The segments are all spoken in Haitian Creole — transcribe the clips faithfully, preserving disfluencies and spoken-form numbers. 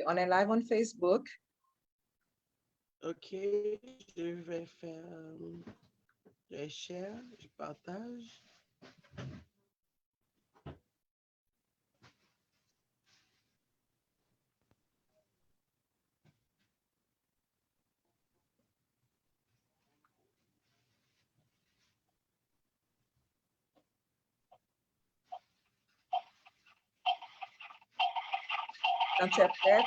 On est live on Facebook. Ok, je vais faire, euh, je share, je partage. Quand tu es prête.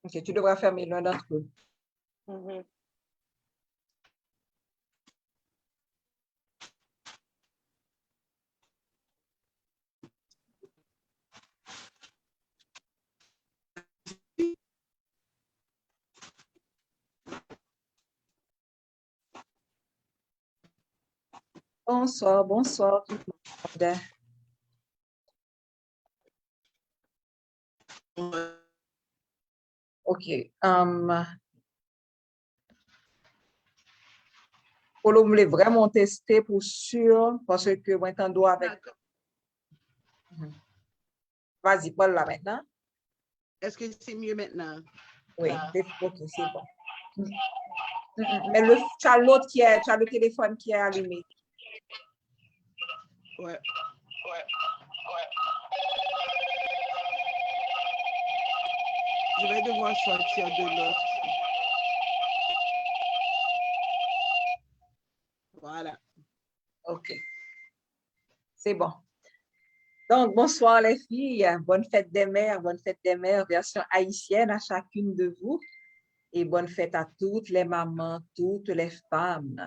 Ok, tu devras fermer l'un d'entre eux. Mhm. Bonsoir, bonsoir tout le monde. Ok. Um, Polo, m vle vrèman teste pou si, paske mwen tande w avèk. Vas-y, parle là maintenant. Est-ce que c'est mieux maintenant? Oui, c'est- ok, c'est bon. Mm, mm, mm. Mais le, tu as l'autre qui est, tu as le téléphone qui est allumé. Ouais. Je vais devoir sortir de l'autre. Voilà. Ok. C'est bon. Donc, bonsoir les filles. Bonne fête des mères, bonne fête des mères, version haïtienne à chacune de vous. Et bonne fête à toutes les mamans, toutes les femmes.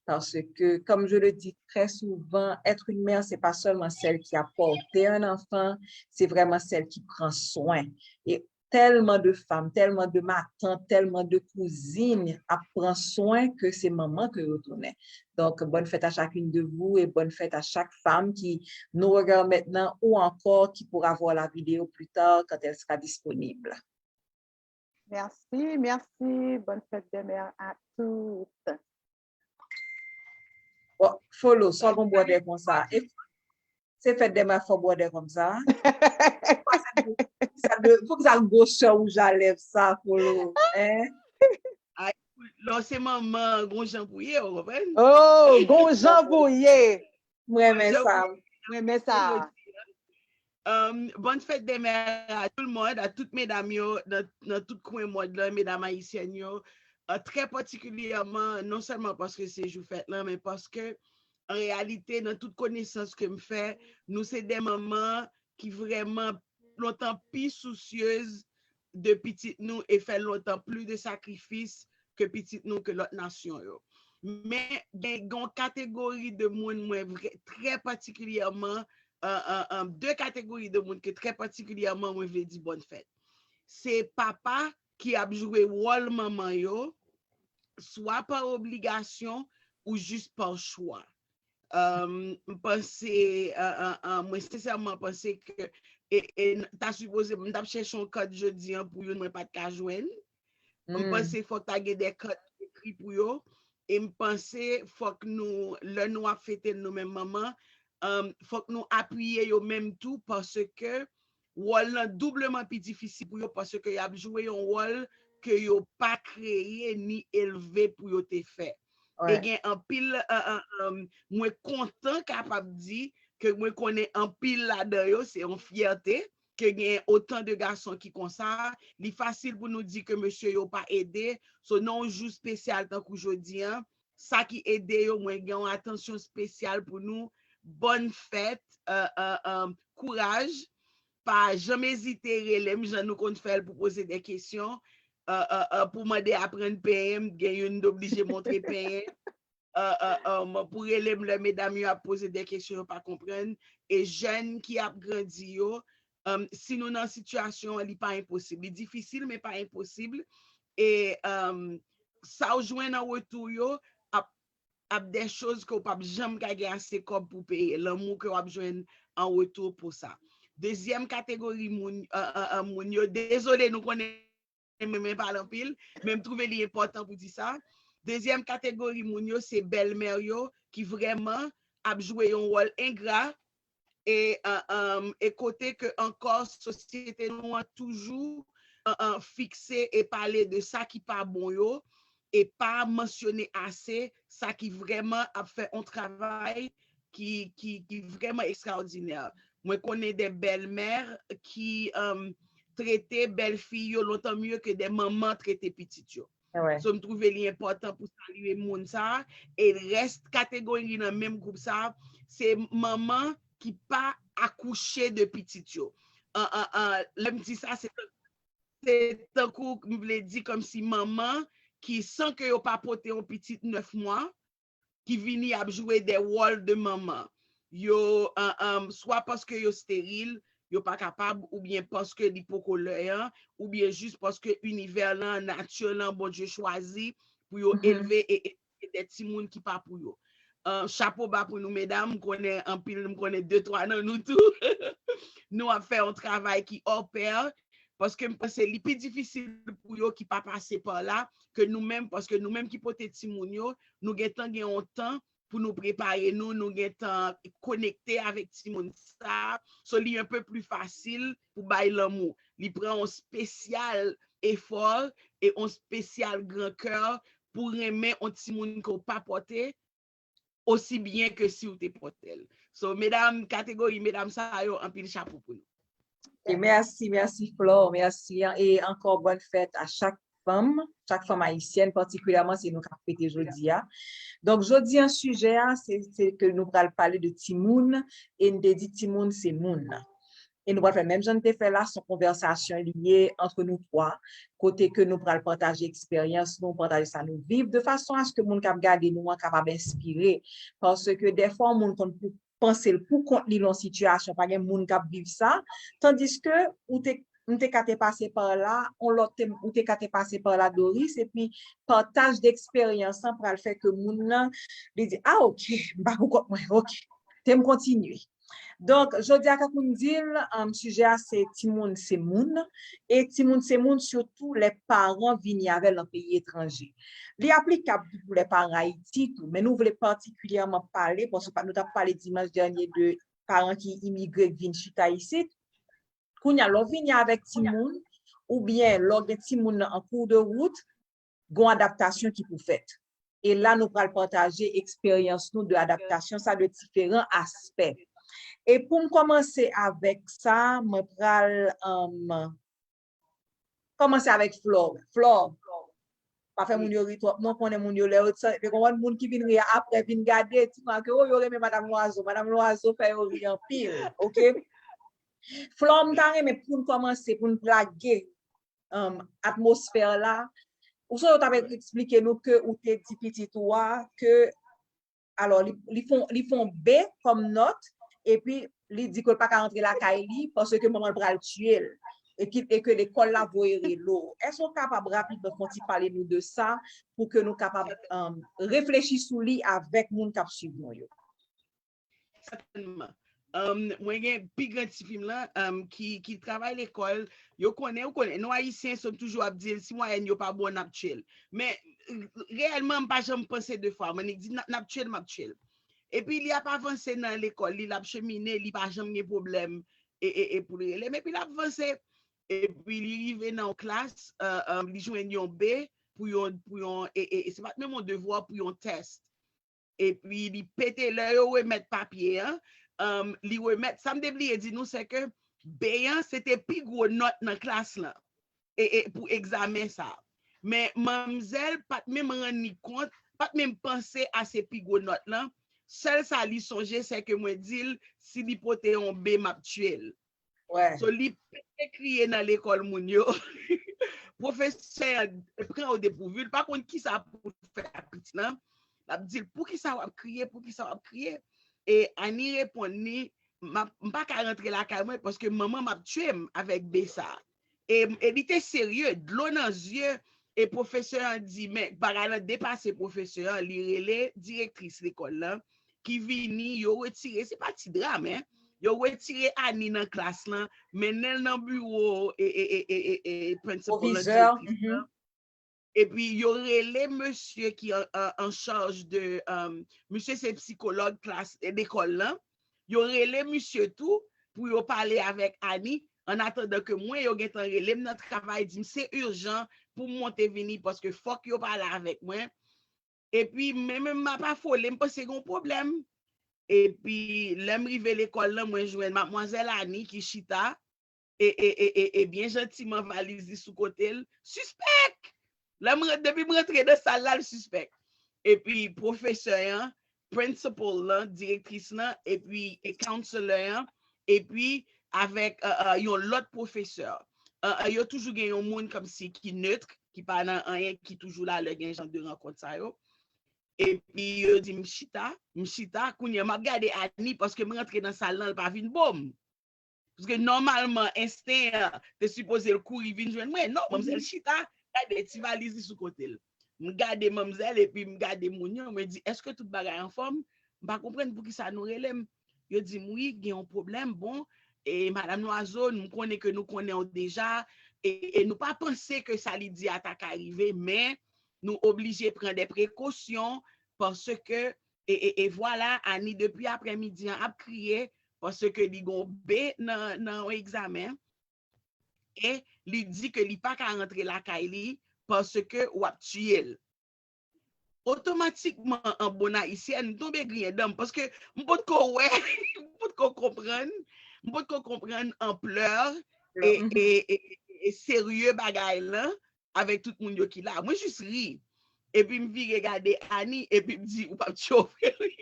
Parce que, comme je le dis très souvent, être une mère, c'est pas seulement celle qui a porté un enfant, c'est vraiment celle qui prend soin. Et tèlman de fanm, tèlman de matant, tèlman de kouzin ap pran swen ke se manman ke yo tounen. Donc, bonne fête à chacune de vous et bonne fête à chaque femme qui nous regarde maintenant ou encore qui pourra voir la vidéo plus tard quand elle sera disponible. Merci, merci. Bonne fête des mères à toutes. Bon, Folo, sa w gon bwòdè konsa. E se fèt dè mè fò bwòdè konsa. Poukisa l gwo sè wouj a lèv sa, Folo? Hein? Lè w se manman, gon jan pou ye, ou konprann? Oh, gon jan pou ye. Mwen renmen sa. Mwen renmen sa. Um, bonne fête des mères à tout le monde, à tout medam yo nan, nan tout kwen mond lan, medam ayisyèn yo. Uh, trè patikilyèman, non sèlman paske se jou fèt lan, men paske an reyalite, nan tout konesans ke m fè, nou se de manman ki vrèman lontan pi sousyez de pitit nou e fè lontan plis de sakrifis ke pitit nou ke lòt nasyon yo. Men gen yon kategori de moun mwen vre, trè patikilyèman, uh, uh, uh, de kategori de moun ke trè patikilyèman mwen vle di bòn fèt. Se papa ki ap jwe wòl manman yo, swa pa obligasyon ou jis pa chwa. Um, m panse, uh, uh, uh, mwen sensèman panse ke e, e, ta sipoze, m t ap chèche yon kòd jodi an pou youn mwen pa t ka jwenn. M panse fòk ta gen de kòd ekri pou yo. E m panse fòk nou, lè nou ap fete nou menm manman, um, fòk nou apiye yo menm tou paske wòl lan doubleman pi difisil pou yo paske y ap jwe yon wòl ke yo pa kreye ni elve pou yo te fè. E gen anpil, uh, uh, um, mwen kontan kapab di ke mwen konnen anpil ladan yo, se yon fyète ke gen otan de gason ki konsa. Li fasil pou nou di ke mesye yo pa ede. So, nan yon jou espesyal tankou jodi an, sa ki ede yo, mwen gen yon atansyon espesyal pou nou. Bòn fèt, uh, uh, um, kouraj. Pa janm ezite rele m, jan nou konn fè l pou poze de kesyon. Uh, uh, uh, pou mande aprann penyen, m gen youn m t oblije montre penyen. Uh, uh, um, pou rele m lè medam yo ap poze de kesyon yo pa konprann. E jèn ki ap grandi yo, um, si nou nan sitiyasyon an, li pa enposib. Li difisil, men pa enposib. E, um, sa w jwenn an retou yo ap, ap de choz ke w p ap janm ka gen ase kòb pou peye. Lanmou ke w ap jwenn an retou pou sa. Dezyèm kategori moun, uh, uh, uh, moun yo, dezole, nou konnen mwen renmen pale anpil, men m twouve li enpòtan pou di sa. Dezyèm kategori moun yo, se bèlmè yo ki vrèman ap jwe yon wòl engra e, e, e kote ke ankò sosyete nou an toujou e, e, fikse e pale de sa ki pa bon yo e pa mansyone ase sa ki vrèman ap fè yon travay ki, ki, ki vrèman ekstraòdinè. Mwen konnen de bèlmè ki e, trete bèlfi yo lontan mye ke de manman trete pitit yo. So, m twouve li enpòtan pou salye moun sa a. E rès kategori nan menm gwoup sa a, se manman ki pa akouche de pitit yo. An, an, an, lè m di sa, se tan- se tankou m vle di kòmsi manman ki, san ke yo pa pote yon pitit nèf mwa, ki vini ap jwe de wòl de manman. Yo, e, e, swa paske yo steril, yo pa kapab, oubyen paske li poko lè an, oubyen jis paske inivè lan, nati lan, Bondye chwazi pou yo elve e edike de timoun ki pa pou yo. E, chapo ba pou nou, medam, m konnen anpil, m konnen de twa nan nou tou. Nou ap fè yon travay ki hors pair, paske m panse li pi difisil pou yo ki pa pase pa la ke nou menm, paske nou menm ki pote timoun yo, nou gentan gen yon tan pou nou prepare nou, nou gentan konekte avèk timoun sa. So, li un peu plus facile pou bay lanmou. Li pran yon spesyal efò e yon spesyal gran kè pou renmen yon timoun ke w pa pote osi byen ke si w te pote l. So, medam, kategori medam sa yo, anpil chapo pou nou. E mèsi, mèsi Flore, mèsi. E ankò bòn fèt a chak fanm, chak fanm ayisyèn, patikilyèman se nou k ap fete jodi a. Donk, jodi an, sijè a, se, se ke nou pral pale de timoun, e n te di timoun se moun. E nou pral fè menm jan n te fè la, se yon konvèsasyon li ye antre nou twa, kote ke nou pral pataje eksperyans nou, pataje sa nou viv, de fason aske moun k ap gade nou an kapab enspire. Paske dèfwa, yon moun konn pou panse l pou kont li nan yon sitiyasyon, pa gen moun k ap viv sa, tandiske ou te, m te ka te pase pa la, yon lòt te, ou te ka te pase pa la, Doris, epi pataj de eksperyans lan pral fè ke moun nan, li di, a, oke, m pa pou kont mwen, oke, te m kontinye. Donk, jodi a, tankou m di l, um, sijè a se timoun se moun, e timoun se moun, sitou lè paran vini avè l nan peyi etranje. Li aplikab tou pou lè paran Ayiti tou, men nou vle patikilyèman pale, paske nou t ap pale dimanch dènye de paran ki imigre, k vin chita isit. Kounye a, lè w vini avèk timoun, oubyen lè w gen timoun nan an kou de wout, gon adaptasyon ki pou fèt. E la, nou pral pataje eksperyans nou de adaptasyon sa de diferan aspè. E pou m kòmanse avèk sa, mwen pral, um, kòmanse avèk Flore. Flore, pa fè moun yo ri twòp non, konnen moun yo lè yo sa, te konprann moun ki vin ri a apre vin gade, ti mwa ke, oh, yo renmen Madam Loiseau. Madam Loiseau fè yo ri anpil, oke? Flore, m ta renmen pou n kòmanse, pou n plage um, atmosfè la. Ou sonje w t ap eksplike nou ke ou te di pitit ou a ke, alò, li, li fon, li fon B kòm nòt, epi li di ke l pa ka rantre lakay li paske manman l pral tiye l, e ki, e ke lekòl la voye rele w. Èske w kapab rapidman fè yon ti pale nou de sa pou ke nou kapab um, reflechi sou li avèk moun k ap swiv nou yo? Sètènman. Um, mwen gen pi gran tifi m lan um, ki, ki travay lekòl. Yo konnen, ou konnen, nou Ayisyen, so m toujou ap di l, si mwayèn yo pa bon, n ap tchwe l. Men, reyèlman, m pa janm panse de fwa. Mwen annik di, n ap tchwe l, m ap tchwe l. Epi li ap avanse nan lekòl li, l ap chemine, li pa janm gen pwoblèm e, e, e pou l rele m. Epi l ap vanse, epi li rive nan yon klas, uh, um, li jwenn yon B pou yon, pou yon, e, e, e se pa t menm yon devwa, pou yon tès. Epi li pete, lè yo remèt papye an, um, li remèt, sa m te bliye di nou, se ke B an, se te pi gwo nòt nan klas lan e, e, pou egzamen sa. Men manmzèl pa t menm rann li kont, pa t menm panse a se pi gwo nòt lan. Sèl sa li sonje, se ke mwen di l, si li pote yon B, m ap tiye l. So, li pete kriye nan lekòl moun yo. Pwofesè an pran o depouvi, li pa konn kisa pou l fè ak pitit lan. L ap di l, poukisa w ap kriye, poukisa w ap kriye? E Ani reponn li, m ap, m pa ka rantre lakay mwen paske manman m ap tiye m avèk B sa. E, e li te serye, dlo nan zye, e pwofesè an di, men bagay lan depase pwofesè an, li rele direktris lekòl lan, ki vini, yo retire, se pa ti dram, en, yo retire Ani nan klas lan, mennen l nan biwo e, e, e, e, e, e principal lan, direktris lan. Epi yo rele mesye ki an, an, an chaj de, um, misye se psikològ klas, eh, lekòl lan. Yo rele misye tou pou yo pale avèk Ani. An atandan ke mwen, yo gentan rele m nan travay, di m se ijan pou m monte vini paske fòk yo pale avèk mwen. Epi mwen menm m ap afole, m panse gen yon pwoblèm. Epi lè m rive lekòl lan, mwen jwenn madmwazèl Ani ki chita e, e, e, e, e byen jantiman valiz li sou kote l. Sispèk! Lè m ran-, depi m rantre nan sal la, l sispèk. Epi pwofesè an, principal lan, direktris lan, epi e counselor an, epi avèk, euh, euh, yon lòt pwofesè. Euh, euh, yo toujou gen yon moun kòmsi ki neutre, ki pa nan anyen, ki toujou la lè gen jan de rankont sa yo. Epi yo di m chita, m chita, kounye a m ap gade Ani paske m rantre nan sal lan, l pa vin bo m. Paske nòmalman, ensten an te sipoze l kouri vin jwenn mwen. Non, manmzèl chita, gade ti valiz li sou kote l. M gade manmzèl epi m gade moun yo, mwen di, èske tout bagay anfòm? M pa konprann poukisa nou rele m. Yo di m, wi, gen yon pwoblèm. Bon, e Madanm Loiseau, nou konnen ke nou konnen w deja, e, e nou pa panse ke sa li di a ta ka rive, men nou oblije pran de prekosyon, paske, e, e, e vwala, Ani depi aprèmidi an ap kriye, paske li gon B nan, nan yon egzamen, e li di ke li pa ka rantre lakay li, paske w ap tiye l. Otomatikman, an bon ayisyèn, m tonbe griyen dan m, paske m potko wè, m potko konprann, m potko konprann anplè e, e, e, e serye bagay lan avèk tout moun yo ki la. Mwen jis ri. Epi m vire gade Ani, epi m di, ou p ap tchove ri.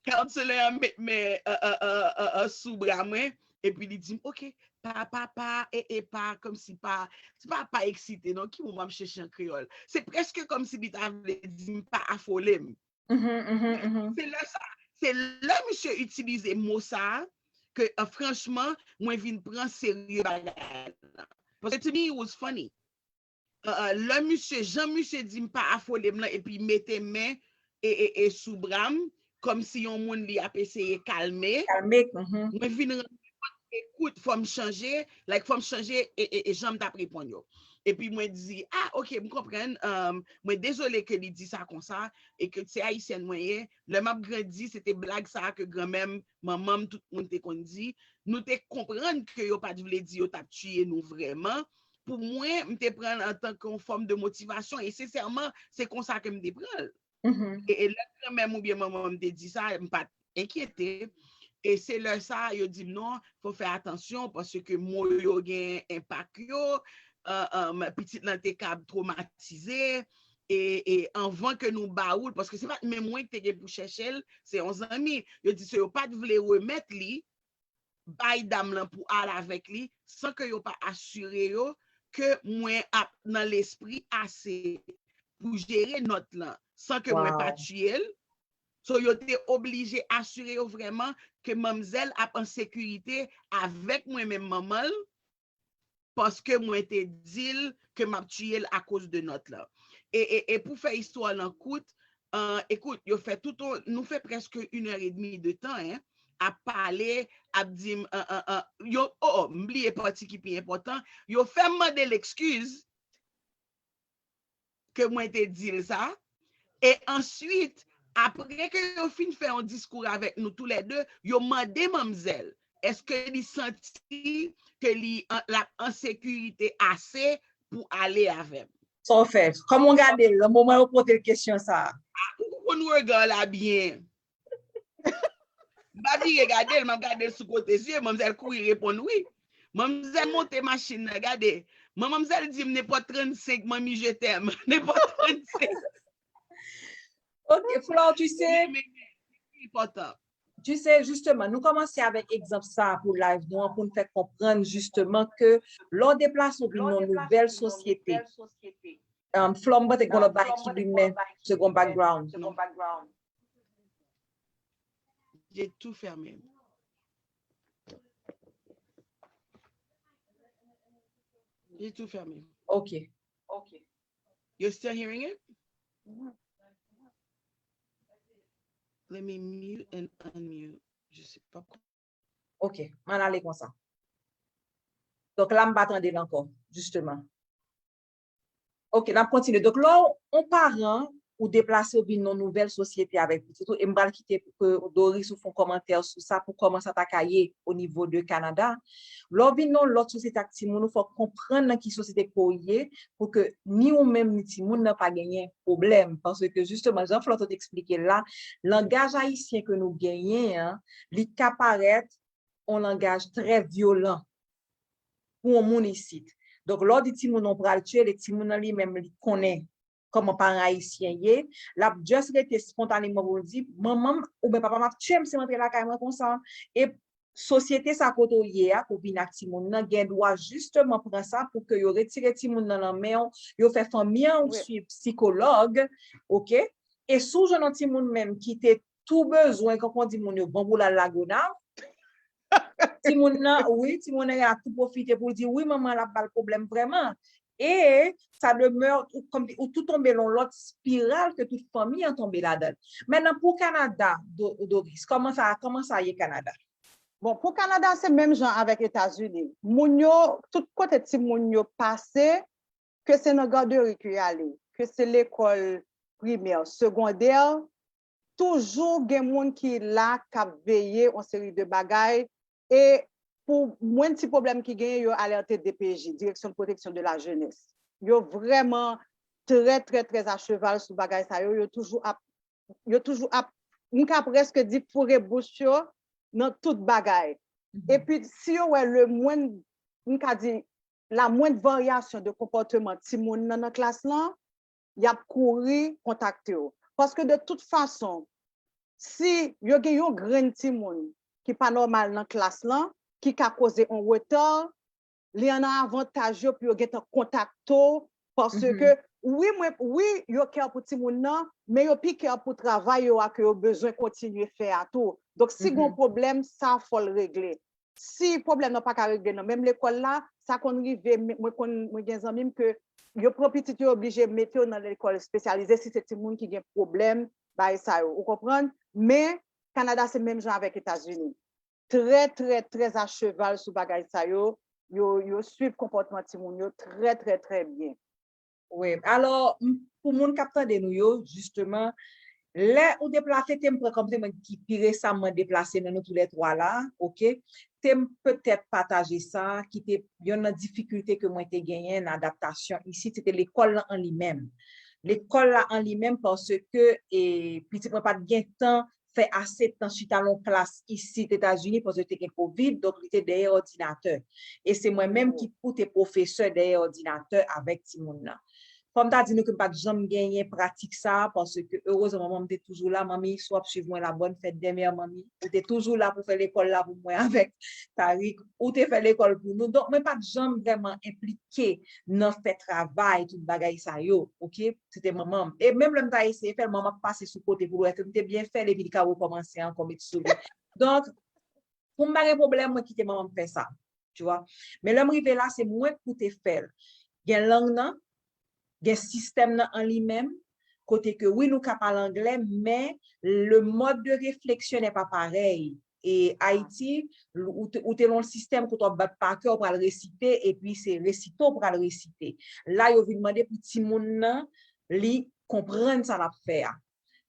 Counselor an met men, euh, euh, euh, euh, euh, sou bra mwen, epi li di m, ok, pa, pa, pa, e, e, pa, kòmsi pa, se pa, pa eksite, non, ki mo m ap chèche an kreyòl? Se prèske kòmsi li ta vle di m pa afole m. Se lè sa, se lè misye itilize mo sa a, ke, euh, franchman, mwen vin pran serye bagay la. Paske to me, it was funny. Euh, euh, lè misye, jan misye di m pa afole m lan, epi mete men e, e, e sou bra m, kòmsi yon moun li ap eseye kalme. Kalme, mhm. Mwen vin rann mwen kont, ekout, fò m chanje, like, fò m chanje e, e, e jan m t ap reponn yo. Epi mwen di, ah, ok, m konprann, um, mwen dezole ke li di sa konsa, e ke se ayisyèn mwen ye. Lè m ap grandi, se te blag sa a ke granmè m, manman m, tout moun te konn di. Nou te konprann ke yo pa t vle di yo t ap tiye nou vrèman. Pou mwen, m te pran l antanke yon fòm de motivasyon, e sensèman, se konsa ke m te pran l. E, e lè granmè m oubyen manman m te di sa, m pa t enkyete. E se lè sa a, yo di m, non, fò fè atansyon, paske mo yo gen enpak yo, euh, euh, pitit lan te kab twomatize, e, e anvan ke nou ba ou l, paske se pa t menm mwen ki te gen pou chèche l, se yon zanmi. Yo di se yo pa t vle remèt li, bay dam lan pou al avèk li san ke yo pa asire yo ke mwen ap nan lespri ase pou jere nòt lan san ke mwen pa tiye l. So, yo te oblije asire yo vrèman ke manmzèl ap an sekirite avèk mwen menm manman l, paske mwen te di l ke m ap tiye l akoz de nòt lan. E, e, e pou fè istwa lan kout, euh, ekout, yo fè tout on, nou fè prèske une heure et demie de tan, hein, ap pale, ap di m, euh, euh, euh, yo, oh, oh, m bliye pati ki pi enpòtan, yo fè m mande l ekskiz ke mwen te di l sa. E answit, apre ke yo fin fè yon diskou avèk nou toulède, yo mande manmzèl, èske li santi ke li an, l ap an sekirite ase pou ale avè m? Sa w fè? Kòman w gade l nan moman yo poze l kesyon sa a? Ah, ou konn rega la byen. M pa vire gade l, m ap gade l sou kote zye, manmzèl kouri reponn wi. Manmzèl monte machin nan, gade. Manmzèl di m nenpòt trannsenk, manmi, je t'aime. Nenpòt trannsenk. Ok, Flore, tu sais, tu sais, justement, nou kòmanse avèk egzanp sa pou live nou an, pou n fè konprann justement ke lè w deplase w vin nan yon nouvèl sosyete, um, Flore, m panse gen yon lòt bagay ki limen, se gen yon background, non? J'ai tout fermé. J'ai tout fermé. Ok. Ok. You're still hearing it? Let me mute and unmute. Je sais pas. Ok, m al ale konsa. Donk la, m pa tande l ankò, justement. Ok, n ap kontinye. Donk, lè w yon paran, ou deplase, ou vin nan nouvèl sosyete avèk pitit ou, e m pral kite pou ke Doris ou fè yon kòmantè sou sa, pou kòman sa ta ka ye o nivo de Kanada. Lè w vin nan lòt sosyete ak timoun ou, fò w konprann nan ki sosyete ke w ye, pou ke ni ou menm ni timoun nan pa genyen pwoblèm. Paske, jisteman, jan Florent te eksplike l la, langaj ayisyen ke nou genyen an, li ka parèt yon langaj trè vyolan pou yon moun isit. Donk, lè w di timoun nan w pral tchele, timoun nan li menm li konnen kòman paran ayisyen ye, l ap just rete spontaneman pou l di, manman m oubyen papa m ap tchwe m si m antre lakay mwen konsa. E sosyete sa kote w ye a, ke w vin ak timoun nan, gen dwa jisteman pran sa pou ke yo retire timoun nan nan men w, yo fè fanmi an ou swiv sikològ, ok? E si w jwenn yon timoun menm ki te tou bezwen, kankou di moun yo, bon pou l al Lagonav, timoun nan, wi, timoun nan a tou pwofite pou l di, wi, manman l ap ba l pwoblèm vrèman. E sa demè, ou, kòm, ou tou tonbe nan lòt espiral ke tout fanmi an tonbe ladan l. Mentnan, pou Kanada, Do- Doris, kòman sa, kòman sa ye Kanada? Bon, pou Kanada, se menm jan avèk Etazini. Moun yo, tout kote timoun yo pase, ke se nan gaderi ke y ale, ke se lekòl primè, segondè, toujou gen moun ki la k ap veye yon seri de bagay. E pou mwen, ti pwoblèm ki genyen, yo alète D P J, Direction de Protection de la Jeunesse. Yo vrèman trè, trè, trè a cheval sou bagay sa yo. Yo toujou ap, yo toujou ap, m ka prèske di foure bouch yo nan tout bagay. Epi si yo wè le mwen, m ka di, la moindre variation de comportement timoun nan nan klas lan, y ap kouri kontakte w. Paske de tout fason, si yo gen yon grenn timoun ki pa nòmal nan klas lan, ki ka koze yon reta, li an avantaj yo pou yo gentan kontakte w, paske wi, mwen, wi, yo kè pou timoun nan, men yo pi kè pou travay yo a ke yo bezwen kontinye fè a tou. Donk, si gen yon pwoblèm, sa fò l regle. Si pwoblèm nan pa ka regle nan menm lekòl la, sa konn rive, mwen konn, mwen gen zanmi m ke yo pran pitit yo oblije mete yo nan lekòl espesyalize si se timoun ki gen pwoblèm, bagay sa yo, ou konprann? Men, Kanada se menm jan avèk Etazini. Trè, trè, trè a cheval sou bagay sa yo, yo, yo swiv konpòtman timoun yo trè, trè, trè byen. Wi, alò, m- pou moun k ap tande nou yo, jisteman, lè ou deplase, te m pran kòm se mwen ki pi resaman deplase nan nou toulètwa la, ok? Te m petèt pataje sa, ki te yonn nan difikilte ke mwen te genyen nan adaptasyon isit, se te lekòl lan an li menm. Lekòl la an li menm, paske e, pitit mwen pa t gen tan fè ase tan chita nan yon klas isit Etazini, paske te gen kovid, donk li te dèyè òdinatè. E se mwen menm ki pou te pwofesè dèyè òdinatè avèk timoun nan. Fò m ta di nou ke m pa t janm genyen pratik sa a, paske erezman manman m te toujou la, manmi, si w ap swiv mwen la, bòn fèt dè mè, manmi. Ou te toujou la pou fè lekòl la pou mwen avèk Tarik. Ou te fè lekòl pou nou. Donk, mwen pa t janm vrèman enplike nan fè travay, tout bagay sa yo, ok? Se te manman m. E menm lè m ta eseye fè l, manman ap pase sou kote pou l wè ke m te byen fè l, epi li ka rekòmanse ankò met sou li. Donk, pou m pa gen pwoblèm, mwen kite manman m fè sa. Tu vois? Men lè m rive la, se mwen k pou te fè l. Gen lang nan, gen sistèm nan an li menm, kote ke wi, nou ka pale anglè, men le mode de réflexion n'est pas pareil. E Ayiti, ou te, ou te nan yon sistèm kote w ap bat pa kè, w pral resite, epi se resite w pral resite. La, yo vin mande pou timoun nan, li konprann sa l ap fè a.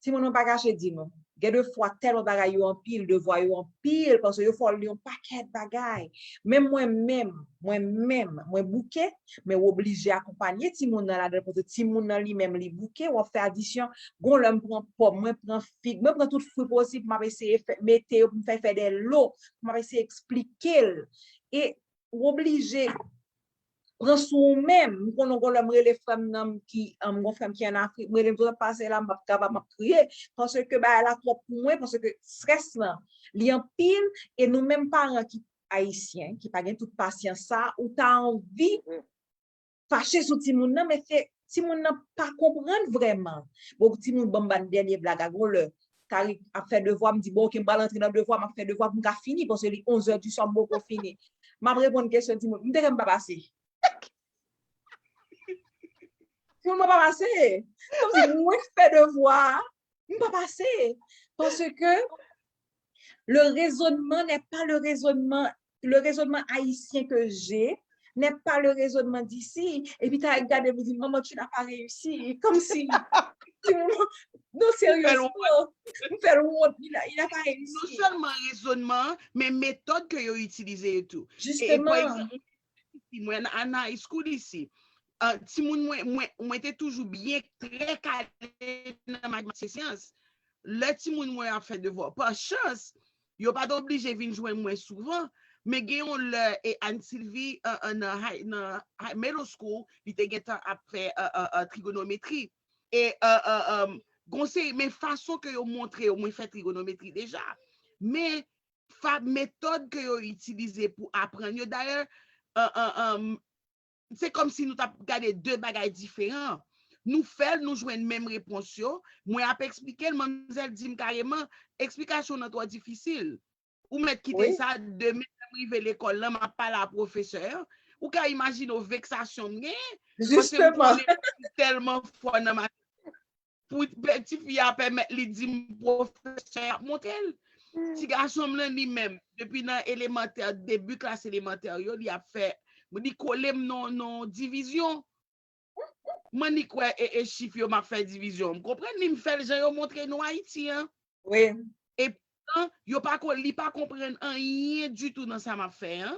Timoun, mwen pa kache di nou, gen de fwa tèlman bagay yo anpil, devwa yo anpil, paske yo fè w li yon pakèt bagay. Men mwen menm, mwen menm, mwen bouke, men w oblije akonpanye timoun nan ladan l, paske timoun nan li menm li bouke, w ap fè adisyon. Gon lè m pran pòm, mwen pran fig, mwen pran tout fwi posib, m ap eseye fè, mete yo pou m fè fè de lo, m ap eseye eksplike l. E w oblije pran sou ou menm. M konnen gon lè m rele frè m nan ki, m gon frè m ki ann Afrik, m rele m tou pase la, m p ap kapab, m ap kriye, paske bagay la twòp pou mwen, paske strès lan, li anpil, e nou menm paran ki ayisyen, ki pa gen tout pasyans sa, ou ta anvi fache sou timoun nan, men se timoun nan pa konprann vrèman. Bon, timoun ban m ba n dènye blag a, gon lè Tarik ap fè devwa, m di, bon, ok, m pral antre nan devwa, m ap fè devwa pou m ka fini, paske li onz è di swa, m poko fini. M ap reponn kesyon timoun, m te kwè m pa pase. Timoun mwen pa pase. Kòmsi mwen k fè devwa a, m pa pase. Paske le raisonnement n'est pas le raisonnement, le raisonnement haïtien que j'ai n'est pas le raisonnement d'ici. Epi Tarek gade m, li di, maman, tu n'as pas réussi. Kòmsi, non, seryezman, m fè l wont, il a, il a pas réussi. Non sèlman rezònman, men metòd ke yo itilize yo tou. Jisteman. Mwen nan high school isi, timoun mwen, mwen, mwen te toujou byen, trè kale nan matematik, syans. Lè timoun mwen ap fè devwa, pa chans, yo pa t oblije vin jwenn mwen souvan, men gen yon lè, e Anne Sylvie nan middle school, li te gentan ap fè trigonometri. E gon seri, men fason ke yo montre yo, mwen fè trigonometri deja. Men fa metòd ke yo itilize pou aprann yo. Dayè, se kòmsi nou t ap gade de bagay diferan. Nou fè l, nou jwenn menm repons yo. Mwen ap eksplike l, manmzèl di m kareman, eksplikasyon w nan twò difisil. Ou mèt kite sa, demen lè m rive lekòl lan, m ap pale a pwofesè an. Ou ka imajine w veksasyon m genyen? Paske m konnen m tèlman fò nan matematik. Pou ti fi a pèmèt li di m pwofesè a ap montre l. Ti gason m lan li menm, depi nan elemantè, debi klas elemantè yo, li ap fè, li kole m nan yon divizyon. Mwen li kwè e, e chif yo m ap fè divizyon. M konprann li, m fè l jan yo montre nou Ayiti an. Wi. E poutan, yo pa ko, li pa konprann anyen ditou nan sa m ap fè an.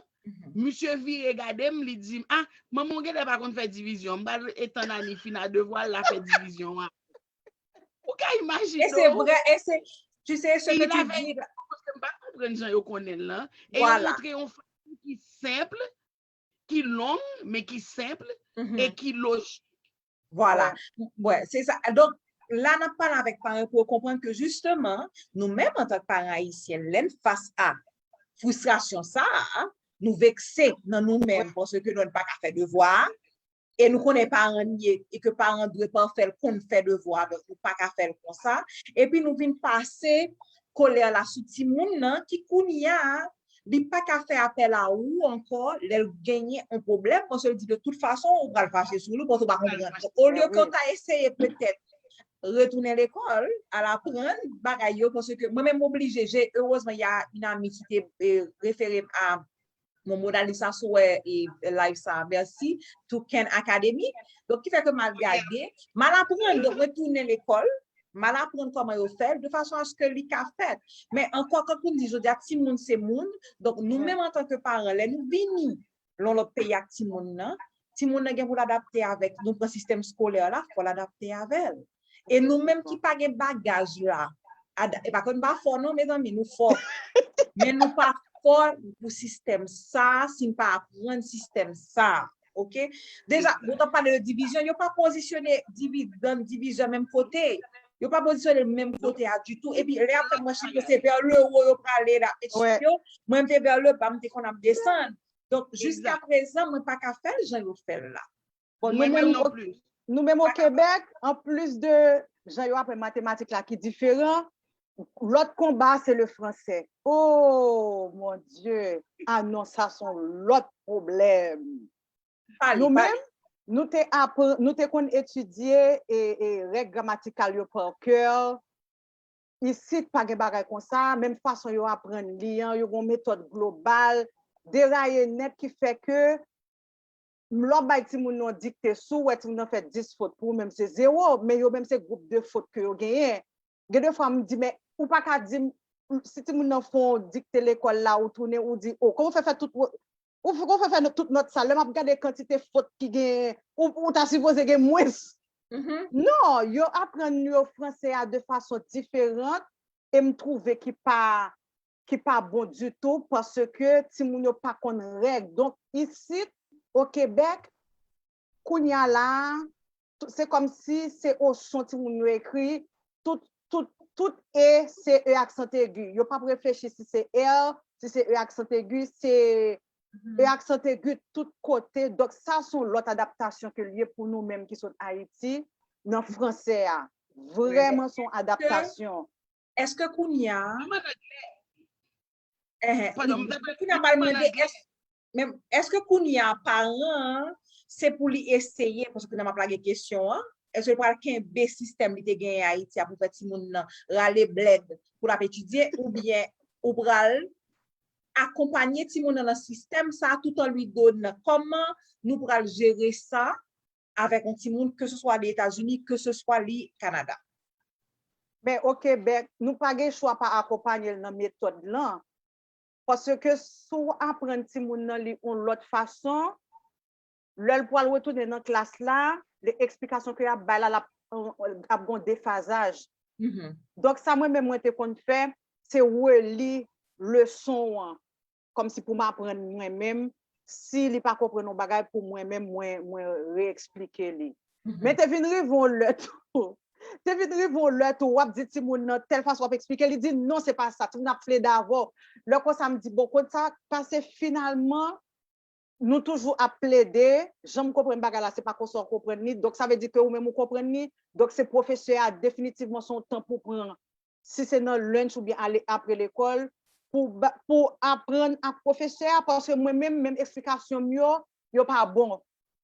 Misye vire gade m, li di m, ah, manman w genlè pa konn fè divizyon. M pral etann Ani fin a devwa l, la fè divizyon an. Ou ka imajine w. Et c'est vrai, et c'est, tu sais, ce que tu dis là. Paske m pa konprann jan yo konnen l lan. E yo montre yon fason ki senp, ki long, men ki senp, e ki lojik. Voilà. Ouais, c'est ça. Donk, la, n ap pale avèk paran pou yo konprann ke jisteman, nou menm antank paran ayisyen, lè n fas a fristrasyon sa a, nou vekse nan nou menm, paske nou pa ka fè devwa a, e nou konnen paran n ye, e ke paran dwe pafè l, konn fè devwa, donk nou pa ka fè l konsa. Epi nou vin pase kolè la sou timoun nan, ki kounye a, li pa ka fè apèl a ou ankò, lè l genyen yon pwoblèm, paske l di de tout fason, ou pral fache sou li, paske ou pa konprann. Donk, olye ke w ta eseye petèt retounen lekòl, al aprann bagay yo, paske mwen menm m oblije, j'ai, heureusement, il y a une amie qui te, eh, référé à mon modalisa sou wè e live sa, merci, to Khan Academy. Donk, ki fè ke m al gade, m al aprann, donk, mwen tounen lekòl, m al aprann kòman yo fè l, de fason aske li ka fèt. Men ankò, kan nou di, jodi a, timoun se moun, donk, nou menm antanke paran, lè nou vini nan lòt peyi ak timoun nan, timoun nan gen pou l adapte avèk, nou pran sistèm skolè la, fò l adapte avè l. E nou menm ki pa gen bagaj la, e pa ke nou pa fò non, mezanmi, nou fò. Men nou pa fò pou sistèm sa, si n pa aprann sistèm sa. Oke? Deja, nou t ap pale de divizyon, yo pa pozisyone divi, dan divizyon menm kote. Yo pa pozisyone l menm kote a ditou. Epi, lè apre, mwen chita se vers le haut yo prale la, yo, mwen m te vers le bas, m te konn ap desann. Donk, jiska prezan, mwen pa ka fè l jan yo fè l la. Bon, nou menm, nou menm o Kebèk, anplis de jan yo aprann matematik la ki diferan, lòt konba se le fransè. Oh mon Dieu! Ah non, sa se yon lòt pwoblèm. Nou menm, nou te aprann, nou te konn etidye e, e règ gramatikal yo pa kè. Isit pa gen bagay konsa, menm fason yo aprann li an, yo gen yon metòd global, deraye nèt ki fè ke lè w bay timoun nan dikte, si w wè timoun nan fè dis fot, pou ou menm se zewo, men yo menm se gwoup de fot ke yo genyen. Gen de fwa m di, men ou pa ka di m, si timoun nan fè yon dikte lekòl la, ou tounen, ou di, o, kòman w fè fè tout, ou, ou fè fè tout nòt sa, lè m ap gade kantite fot ki genyen, ou, ou ta sipoze gen mwens. Non, yo aprann yo fransè a de fason diferan e m twouve ki pa, ki pa bon ditou paske timoun yo pa konn règ. Donk, isit, o Kebèk, kounye a la, se kòmsi se o son timoun yo ekri, tout, tout, tout e se e aksan egi. Yo p ap reflechi si se r, si se e aksan egi, se e aksan egi tout kote. Donk, sa se yon lòt adaptasyon ke l ye pou nou menm ki sot Ayiti nan fransè a. Vrèman, se yon adaptasyon. Èske kounye a, kounye a, m pral mande, èske kounye a paran an, se pou li eseye, paske kounye a m ap lage kesyon an, èske l pral kenbe sistèm li te genyen Ayiti a pou fè timoun nan rale blèd pou l ap etidye, oubyen ou pral akonpanye timoun nan nan sistèm sa a tout an li donn kòman nou pral jere sa avèk yon timoun ke se swa li Etazini, ke se swa li Kanada. Men o Kebèk, nou pa gen chwa pa akonpanye l nan metòd lan. Paske si w aprann timoun nan li yon lòt fason, lè l pral retounen nan klas la, le eksplikasyon ke y ap bay la, l ap, ap gon defazaj. Donk, sa mwen menm mwen te konn fè, se reli leson an. Kòmsi pou m aprann mwen menm, si li pa konprann yon bagay, pou mwen menm, mwen, mwen reeksplike li. Men te vin rive yon lè tou. Te vin rive yon lè tou, w ap di timoun nan tèl fason, w ap eksplike, li di non, se pa sa. Timoun ap plede avè w. Lè konsa, m di, bon, konn sa k pase finalman, nou toujou ap plede, jan m konprann bagay la, se pa konsa w konprann li. Donk, sa vle di ke ou menm ou konprann li. Donk, se pwofesè a, definitivman, se yon tan pou pran. Si se nan lunch oubyen ale apre lekòl, pou, pou aprann ak pwofesè a, paske mwen menm, menm eksplikasyon m yo, yo pa bon.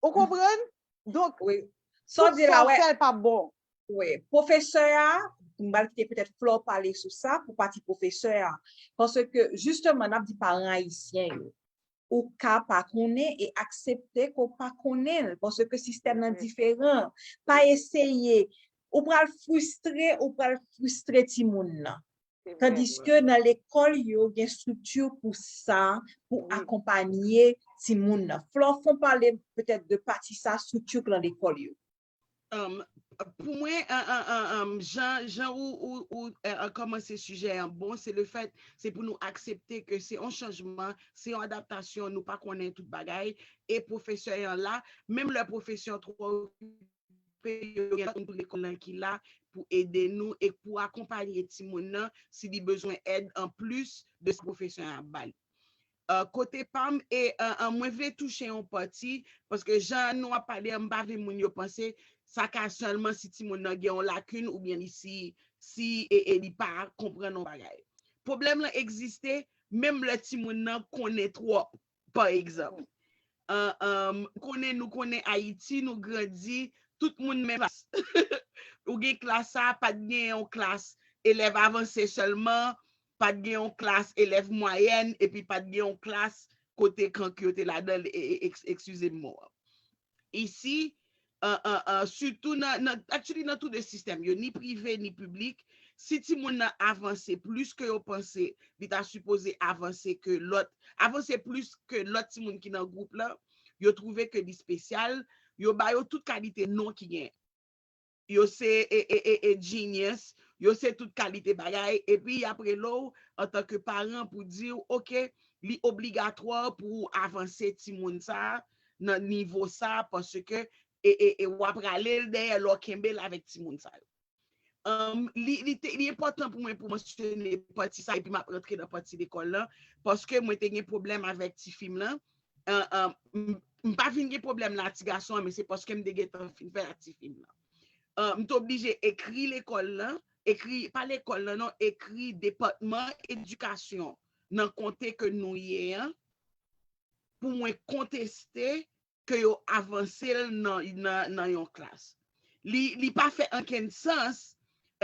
Ou konprann? Donk, wi. Sa w di la, wè. Fè l pa bon. Wi. Pwofesè a, m pral kite petèt Flò pale sou sa, pou pati pwofesè a. Paske, jisteman, n ap di paran ayisyen yo. Ou ka pa konnen e aksepte ke w pa konnen l, paske sistèm nan diferan. Pa eseye. Ou pral fristre, ou pral fristre timoun nan. Tandiske nan lekòl yo, gen estrikti pou sa, pou akonpanye timoun nan. Flò, fè w pale petèt de pati sa, estrikti k nan lekòl yo. Um, pou mwen, uh, uh, uh, um, jan, jan ou, ou, ou uh, uh, kòmanse sijè an, bon, se le fèt, se pou nou aksepte ke se yon chanjman, se yon adaptasyon, nou pa konnen tout bagay, e pwofesè an la, menm lè pwofesè an twò okipe, yo gen tout lekòl lan ki la pou ede nou e pou akonpanye timoun nan si li bezwen èd anplis de sa pwofesè an ap ba li. Uh, kote pa m, e uh, uh, mwen vle touche yon pati, paske jan nou ap pale an, m pa vle moun yo panse sa ka sèlman si timoun nan gen yon lakin oubyen li si, si e, e li pa konprann yon bagay. Pwoblèm lan egziste menm lè timoun nan konnen twòp, pa egzanp. Uh, um, konnen nou konnen Ayiti, nou grandi, tout moun menm klas. Ou gen klas sa, pa t gen yon klas elèv avanse sèlman, pa t gen yon klas elèv mwayèn, epi pa t gen yon klas kote kank yo te ladan l, e, e, eks- eskize m mo an. Isi, uh, uh, uh, sitou nan, nan, actually nan tou de sistèm yo, ni prive ni piblik, si timoun nan avanse plis ke yo panse li ta sipoze avanse ke lòt, avanse plis ke lòt timoun ki nan gwoup lan, yo twouve ke li espesyal, yo ba yo tout kalite non ki gen. Yo se e, e, e, e genius, yo se tout kalite bagay, epi y ap rele w antanke paran pou di w, oke, li obligatwa pou w avanse timoun sa a nan nivo sa a, paske e, e, e w ap rale l dèyè lè w kenbe l avèk timoun sa yo. Um, li, li, te, li enpòtan pou mwen pou mansyone pati sa, epi m ap rantre nan pati lekòl lan, paske mwen te gen pwoblèm avèk ti fi m lan. Uh, uh, m, m pa vin gen pwoblèm la ak ti gason an, men se paske m te gentan fin fè l ak ti fi m lan. Uh, m te oblije ekri lekòl lan, ekri, pa lekòl lan non, ekri depatman edikasyon nan konte ke nou ye an, pou mwen konteste ke yo avanse l nan, nan, nan yon klas. Li, li pa fè ankenn sans,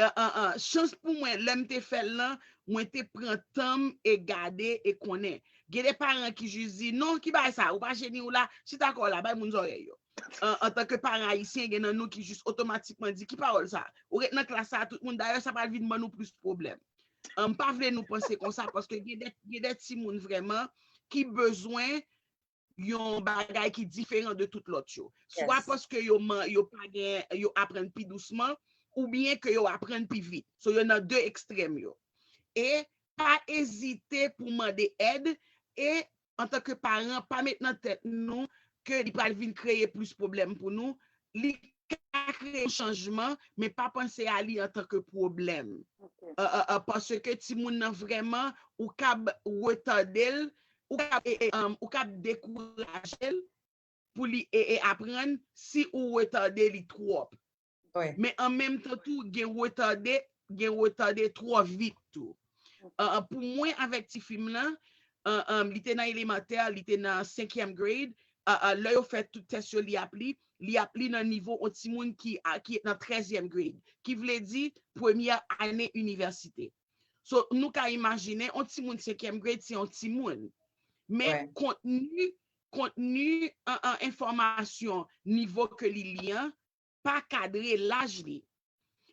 uh, uh, uh, chans pou mwen, lè m te fè l lan, mwen te pran tan m e gade e konnen. Gen de paran ki jis di, non, ki bagay sa, ou pa jeni ou la, chita kò w la, bay moun zòrèy yo. Uh, antanke paran ayisyen, gen nan nou ki jis otomatikman di, ki pawòl sa? Ou ret nan klas sa, tout moun, dayè, sa pral vin ban nou plis pwoblèm. Uh, m pa vle nou panse konsa, paske gen de, gen de timoun vrèman ki bezwen yon bagay ki diferan de tout lòt yo. Swa paske yo, yo pa gen, yo aprann pi dousman, oubyen ke yo aprann pi vit. So, yo nan de ekstrèm yo. E pa ezite pou mande èd, e antanke paran, pa met nan tèt nou ke li pral vin kreye plis pwoblèm pou nou. Li ka kreye yon chanjman, men pa panse a li antanke pwoblèm. Uh, uh, uh, paske timoun nan vrèman, ou kab retade l, ou kab, e, e, um, ou kab dekouraje l pou li e, e aprann si ou retade li twòp. Men an menm tan tou, gen retade, gen retade twò vit tou. Uh, uh, pou mwen, avèk ti fi m lan, uh, um, li te nan elemantè, li te nan senkyèm grade, uh, uh, lè yo fè tout tès yo, li ap li, li ap li nan nivo yon timoun ki, a, ki nan trèzyèm grade, ki vle di premyè ane inivèsite. So, nou ka imajine, yon timoun senkyèm grade, se yon timoun. Men kontni, kontni an, an enfòmasyon nivo ke li li an, pa kadre laj li.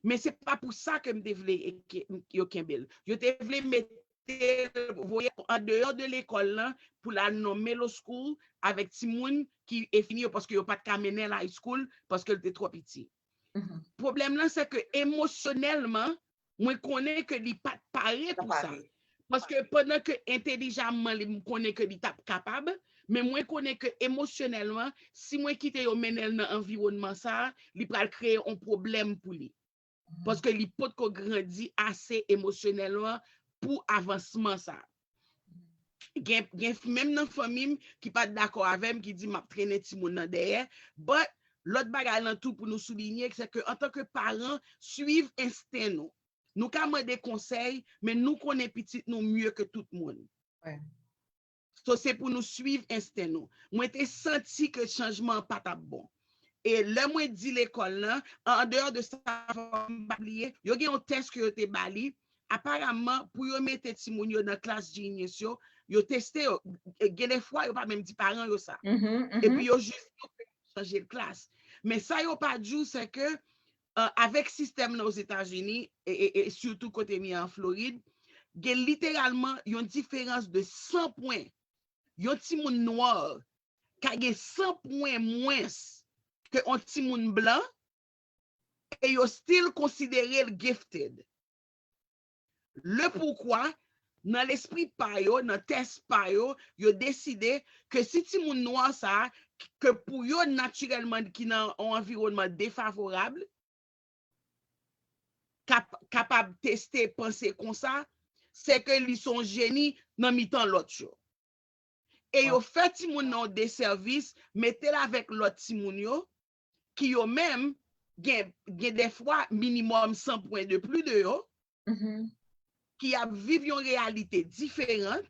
Men se pa pou sa ke m te vle e ke, yo kenbe l. Yo te vle mete l, voye l an deyò de lekòl lan pou l al nan middle school avèk timoun ki e fini yo paske yo pa t ka mennen l high school paske l te twò piti. Pwoblèm lan, se ke emosyonèlman, mwen konnen ke li pa t pare pou sa. Paske pandan ke entèlijamman li, m konnen ke li t ap kapab, men mwen konnen ke emosyonèlman, si mwen kite yo mennen l nan anviwònman sa a, li pral kreye yon pwoblèm pou li. Paske li potko grandi ase emosyonèlman pou avansman sa a. Gen, gen menm nan fanmi m ki pa t dakò avè m, ki di m ap trennen timoun nan dèyè. But, lòt bagay lan tou pou nou soulinye, se ke antanke paran, swiv ensten nou. Nou ka mande konsèy, men nou konnen pitit nou mye ke tout moun. So, se pou nou swiv ensten nou. Mwen te santi ke chanjman an pa t ap bon. E lè mwen di lekòl lan, an, an deyò de sa, fò m pa bliye, yo gen yon tès ke yo te ba li. Aparamman, pou yo mete timoun yo nan klas Genius yo, yo teste yo. E gen de fwa, yo pa menm di paran yo sa. Epi yo jis chanje klas. Men sa yo pa di w, se ke, uh, avèk sistèm nan Ozetazini, e, e, e sitou kote m ye an Florid, gen literalman yon diferans de san pwen. Yon timoun nwa ka gen san pwen mwens ke yon timoun blan, e yo still konsidere l gifted. Le poukwa, nan lespri pa yo, nan tès pa yo, yo deside ke si timoun nwa sa, ke pou yo natirèlman ki nan yon anviwònman defavorab, kap-, kapab teste panse konsa, se ke li se yon jeni nan mitan lòt yo. E yo fè timoun nan yon desèvis, mete l avèk lòt timoun yo, ki yo menm gen, gen dèfwa minimòm san pwen de pli de yo, ki ap viv yon reyalite diferan.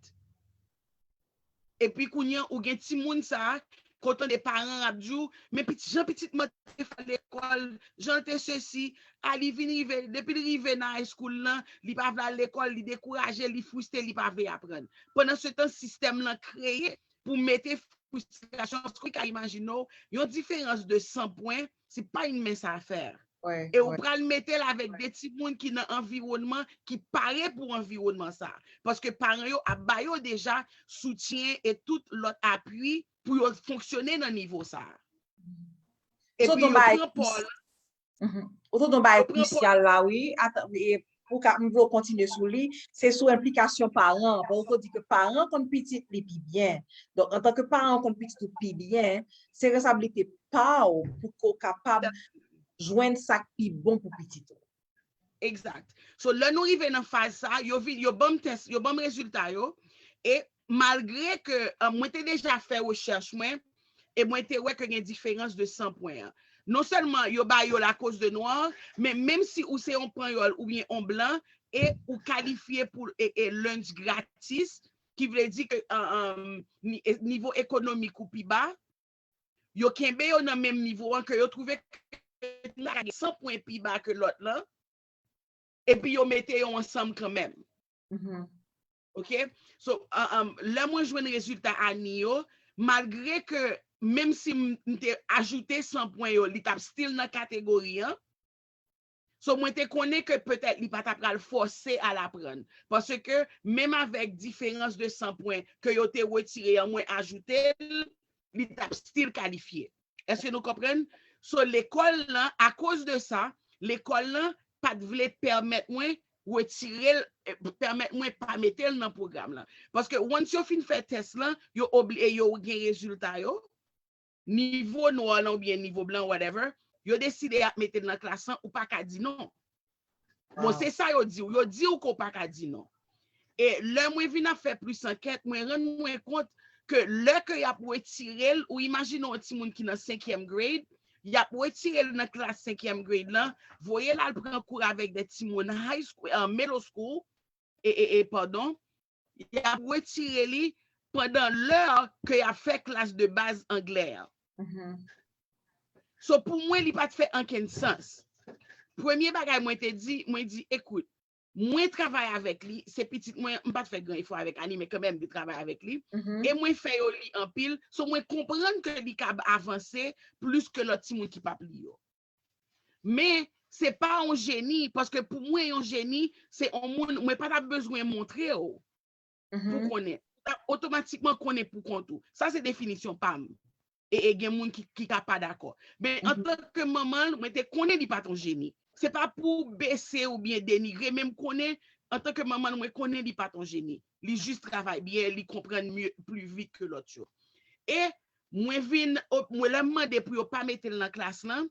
Epi kounye a, ou gen timoun sa a, ke w tande paran ap di w, men piti, jan pitit mwen te fè lekòl, jan l te sesi, a li vin rive, depi l rive nan high school lan, li pa vle al lekòl, li dekouraje, li fristre, li pa vle aprann. Pandan se tan, sistèm lan kreye pou mete fristrasyon, paske w ka imajine w, yon diferans de san pwen, se pa yon mens afè. E ou pral mete l avèk de timoun ki nan anviwònman ki pare pou anviwònman sa. Paske paran yo ap ba yo deja soutyen e tout lòt apui pou yo fonksyone nan nivo sa. Epi yo pran pòz. Ou tonton bay kwisyal la, wi. Atan, e, pou ka, m vle w kontinye sou li. Se sou enplikasyon paran. Bon, ou di ke paran konn pitit li pi byen. Donk, antanke paran konn pitit ou pi byen, se responsablite pa w pou ke w kapab jwenn sa k pi bon pou pitit ou. Exact. So, lè nou rive nan faz sa, yo vin, yo ban m tès, yo ban m rezilta yo. E malgre ke, uh, mwen te deja fè rechèch mwen, e mwen te wè ke gen diferans de san pwen an. Non sèlman yo ba yo lakoz de nwa, men menm si ou se yon panyòl oubyen yon blan, e ou kalifye pou e, e lunch gratis, ki vle di ke, uh, um, ni-, e, nivo ekonomik ou pi ba, yo kenbe yo nan menm nivo an, ke yo twouve ke san pwen pi ba ke lòt lan, epi yo mete yo ansanm kanmenm. Ok? So, uh, um, lè mwen jwenn rezilta ani yo, malgre ke, menm si m, m te ajoute san pwen yo, li t ap still nan kategori an, so, mwen te konnen ke petèt li pa ta pral fòse al aprann. Paske menm avèk diferans de san pwen ke yo te retire an, mwen ajoute l, li t ap still kalifye. Èske nou konprann? So, lekòl lan, akoz de sa, lekòl lan pa t vle pèmèt mwen retire l, eh, pèmèt mwen pa mete l nan pwogram lan. Paske once yo fin fè tès lan, yo obli-, e yo gen rezilta yo, nivo nwa lan oubyen nivo blan, whatever, yo deside y ap mete l nan klas lan, ou pa ka di non. Bon, se sa yo di w. Yo di w ke w pa ka di non. E lè mwen vin ap fè plis ankèt, mwen rann mwen kont ke lè ke y ap retire l, ou imajine yon timoun ki nan senkyèm grade, y ap retire l nan klas senkyèm grade lan, voye l al pran kou avèk de timoun high school, uh, middle school, e, e, e, padon, y ap retire li pandan lè ke y ap fè klas de baz anglè an. So, pou mwen, li pa t fè ankenn sans. Premye bagay mwen te di, mwen di, ekout, Mwen travay avèk li, se pitit mwen, m pa t fè gran efò avèk Annie, men kanmenm, mwen travay avèk li. E mwen fè yo li anpil, so mwen konprann ke li ka avanse plis ke lòt timoun ki p ap li yo. Men, se pa yon jeni, paske pou mwen, yon jeni, se yon moun, mwen pa t ap bezwen montre w pou konnen. Ou t ap otomatikman konnen pou kont ou. Sa se definisyon pa m. E, e gen moun ki, ki ka pa dakò. Men antanke manman l, mwen te konnen li pa t yon jeni. Se pa pou bese oubyen denigre, men m konnen, antanke manman l, mwen konnen li pa t yon jeni. Li jis travay byen, li konprann mye, pli vit ke lòt yo. E mwen vin, op- mwen lè m mande pou yo pa mete l nan klas lan,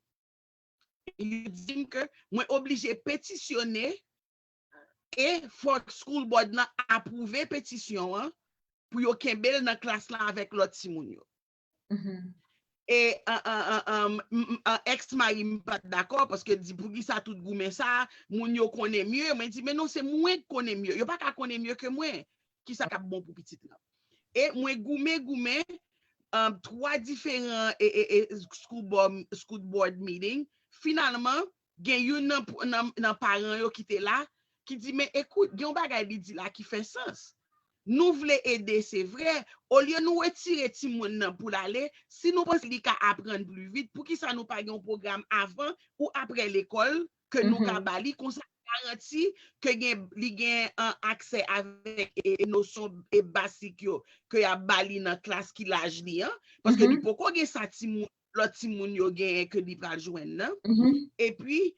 yo di m ke mwen oblije petisyone e fòk school board lan apwouve petisyon an pou yo kenbe l nan klas lan avèk lòt timoun yo. E an, an, an, an, m- m- an, ex mari m pa t dakò paske l di, "Poukisa tout goumen sa, moun yo konnen mye?" Mwen di, "Men non, se mwen k konnen mye. Yo pa ka konnen mye ke mwen kisa k ap bon pou pitit lan." E mwen goumen, goumen, um, twa diferan e, e, e, school board, school board meeting. Finalman, gen youn nan, nan, nan paran yo ki te la, ki di, "Men ekout, gen yon bagay li di la ki fè sans. Nou vle ede, se vre. Olye nou retire timoun nan pou l ale, si nou panse li ka aprann pli vit, poukisa nou pa gen yon pwogram avan ou apre lekòl ke nou ka ba li, konsa garanti ke gen, li gen an aksè avèk e, e nosyon e basik yo ke y ap ba li nan klas ki laj li an, paske li poko gen sa timoun, lòt timoun yo genyen ke li pral jwenn nan." Epi,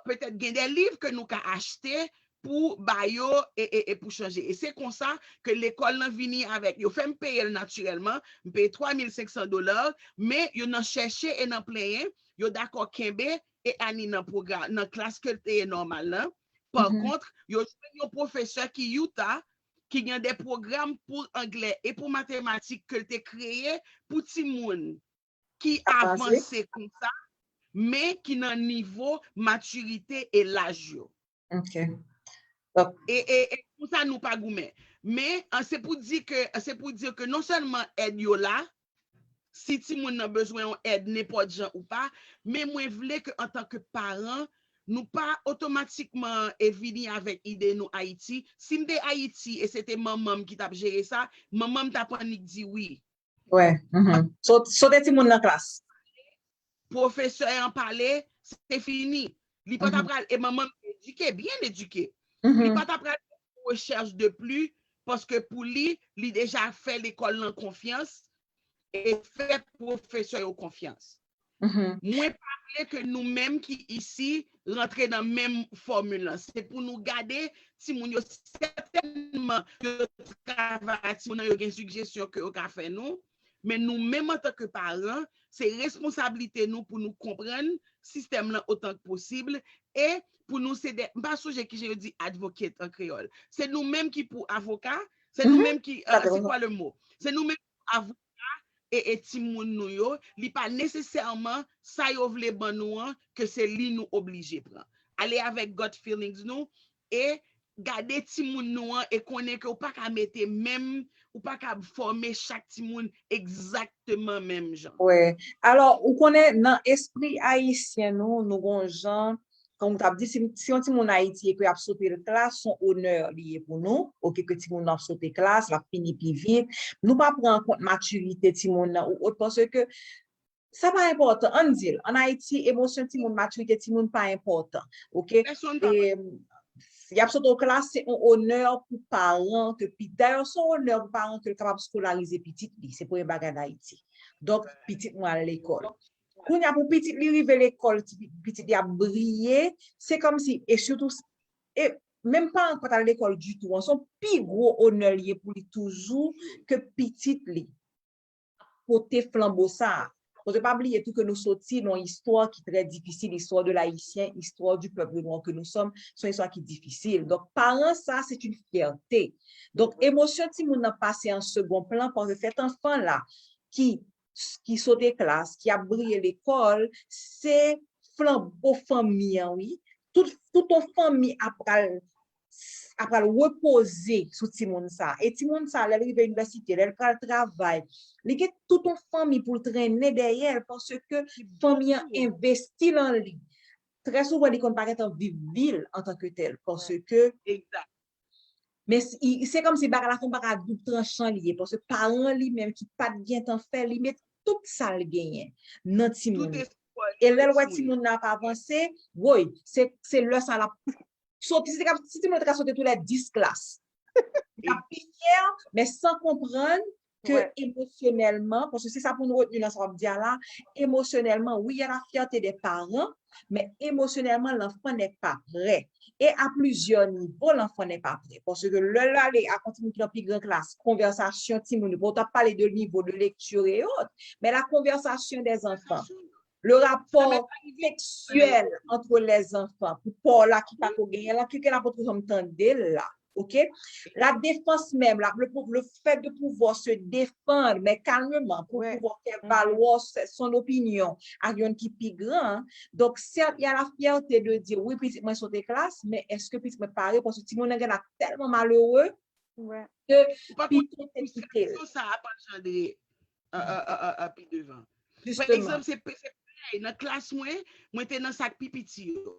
petèt gen de liv ke nou ka achte pou ba yo e, e, e pou chanje. E se konsa ke lekòl lan vini avèk, yo fè m peye l natirèlman, m peye twa mil senk san dola, men yo nan chèche e nan plenyen, yo dakò kenbe e Annie nan pwogram, nan klas ke l te ye nòmal lan. Pa kont, yo jwenn yon pwofesè ki Utah, ki gen de pwogram pou anglè e pou matematik ke l te kreye pou timoun ki avanse konsa, men ki nan nivo matirite e laj yo. E, e, e konsa nou pa goumen. Men, an, se pou di ke, se pou di ke non sèlman èd yo la, si timoun nan bezwen yon èd nenpòt jan ou pa, men mwen vle ke antanke paran, nou pa otomatikman e vini avèk ide nou Ayiti. Si m te Ayiti e se te manman m ki t ap jere sa, manman m t ap annik di wi. Wè. Mhm. So, sote timoun nan klas. Pwofesè an pale, se fini. Li pa ta pral, e manman m edike, byen edike. Li pa ta pral fè rechèch de pli, paske pou li, li deja fè lekòl lan konfyans e fè pwofesè yo konfyans. Mwen pa vle ke nou menm ki isi rantre nan menm fòmil lan. Se pou nou gade timoun yo, sètènman, yo travay ak timoun nan, yo gen sijesyon ke yo ka fè nou, men nou menm antanke paran, se responsablite nou pou nou konprann sistèm lan otan k posib e pou nou se de, m pa sonje kijan yo di advocate an kreyòl. Se nou menm ki pou avoka, se nou menm ki, euh, c'est quoi le mot? Se nou menm avoka e, e timoun nou yo, li pa nesesèman sa yo vle ban nou an ke se li nou oblije pran. Ale avèk gut feelings nou e gade timoun nou an e konnen ke w pa ka mete menm, ou pa ka fòme chak timoun egzakteman menm jan. Wi. Alò, ou konnen nan espri ayisyen nou, nou gon jan, kòm ou t ap di, si, si yon timoun Ayiti e ke y ap sote l klas, se yon onè li ye pou nou, oke, ke timoun nan ap sote klas, l ap fini pi vit. Nou pa pran an kont matirite timoun nan ou ot, paske sa pa enpòtan. Ann di l, ann Ayiti, emosyon timoun, matirite timoun pa enpòtan, oke? Pèsonn pa. E, y ap sote w klas, se yon onè pou paran ke pi, dayè, se yon onè pou paran ke l kapab skolarize pitit li. Se premye bagay ann Ayiti. Donk, pitit mwen al lekòl. Kounye a, pou pitit li rive lekòl, ti pi- pitit li ap briye, se kòmsi, e sitou, e menm paran k pa t al lekòl ditou an, se yon pi gwo onè l ye pou li toujou ke pitit li pote flanbo sa a. Paske pa bliye tou ke nou soti nan yon istwa ki trè difisil, histoire de l'Haïtien, histoire du peuple noir que nous sommes, se yon istwa ki difisil. Donk, paran sa, se yon fyète. Donk, emosyon timoun nan pase an segon plan, paske sèt anfan la ki, ki sote klas, ki ap briye lekòl, se flanbo fanmi an, wi. Tout, tout yon fanmi ap pral, ap pral repoze sou timoun sa. E timoun sa, lè l rive inivèsite, lè l pral travay, li gen tout yon fanmi pou l trennen dèyè l, paske fanmi an envesti nan li. trè souvan, li konn pa gentan viv vi l antanke tèl, paske, men se kòmsi bagay la se yon bagay a doub tranchan li ye, paske paran li menm ki pa t gentan fè, li met tout sa l genyen nan timoun nan. E lè l wè timoun nan ap avanse, woy, se, se lè sa l ap soti, si, si timoun nan te ka soti tou lè dis klas, li t ap pi fyè, men san konprann ke emosyonèlman, paske se sa pou nou retni nan sa w ap di a la, emosyonèlman, wi, il y a la fierté des parents, men emosyonèlman, l'enfant n'est pas prêt. E a plizyè nivo, l'enfant n'est pas prêt. Paske lè l ale ak yon timoun ki nan pi gran klas, konvèsasyon timoun yo, bon, w t ap pale de nivo de lekti e yot, men la conversation des enfants, le rapport sexuel entre les enfants, pou pa w la ki pa ko genyen la, ki ke la pou janm tande l la. OK? La défense même, la, le, le fait de pouvoir se défendre, mais calmement, pour pouvoir faire valoir son opinion à yon ki pi gran. Donc, certes, il y a la fierté de dire, wi, pitit mwen sote klas, men èske pitit mwen pare? Paske timoun nan gen la tèlman malere ke pito te kite l. Sa ap anjandre pi devan. Pa egzanp, se parèy, nan klas mwen, mwen te nan sa k pi piti yo.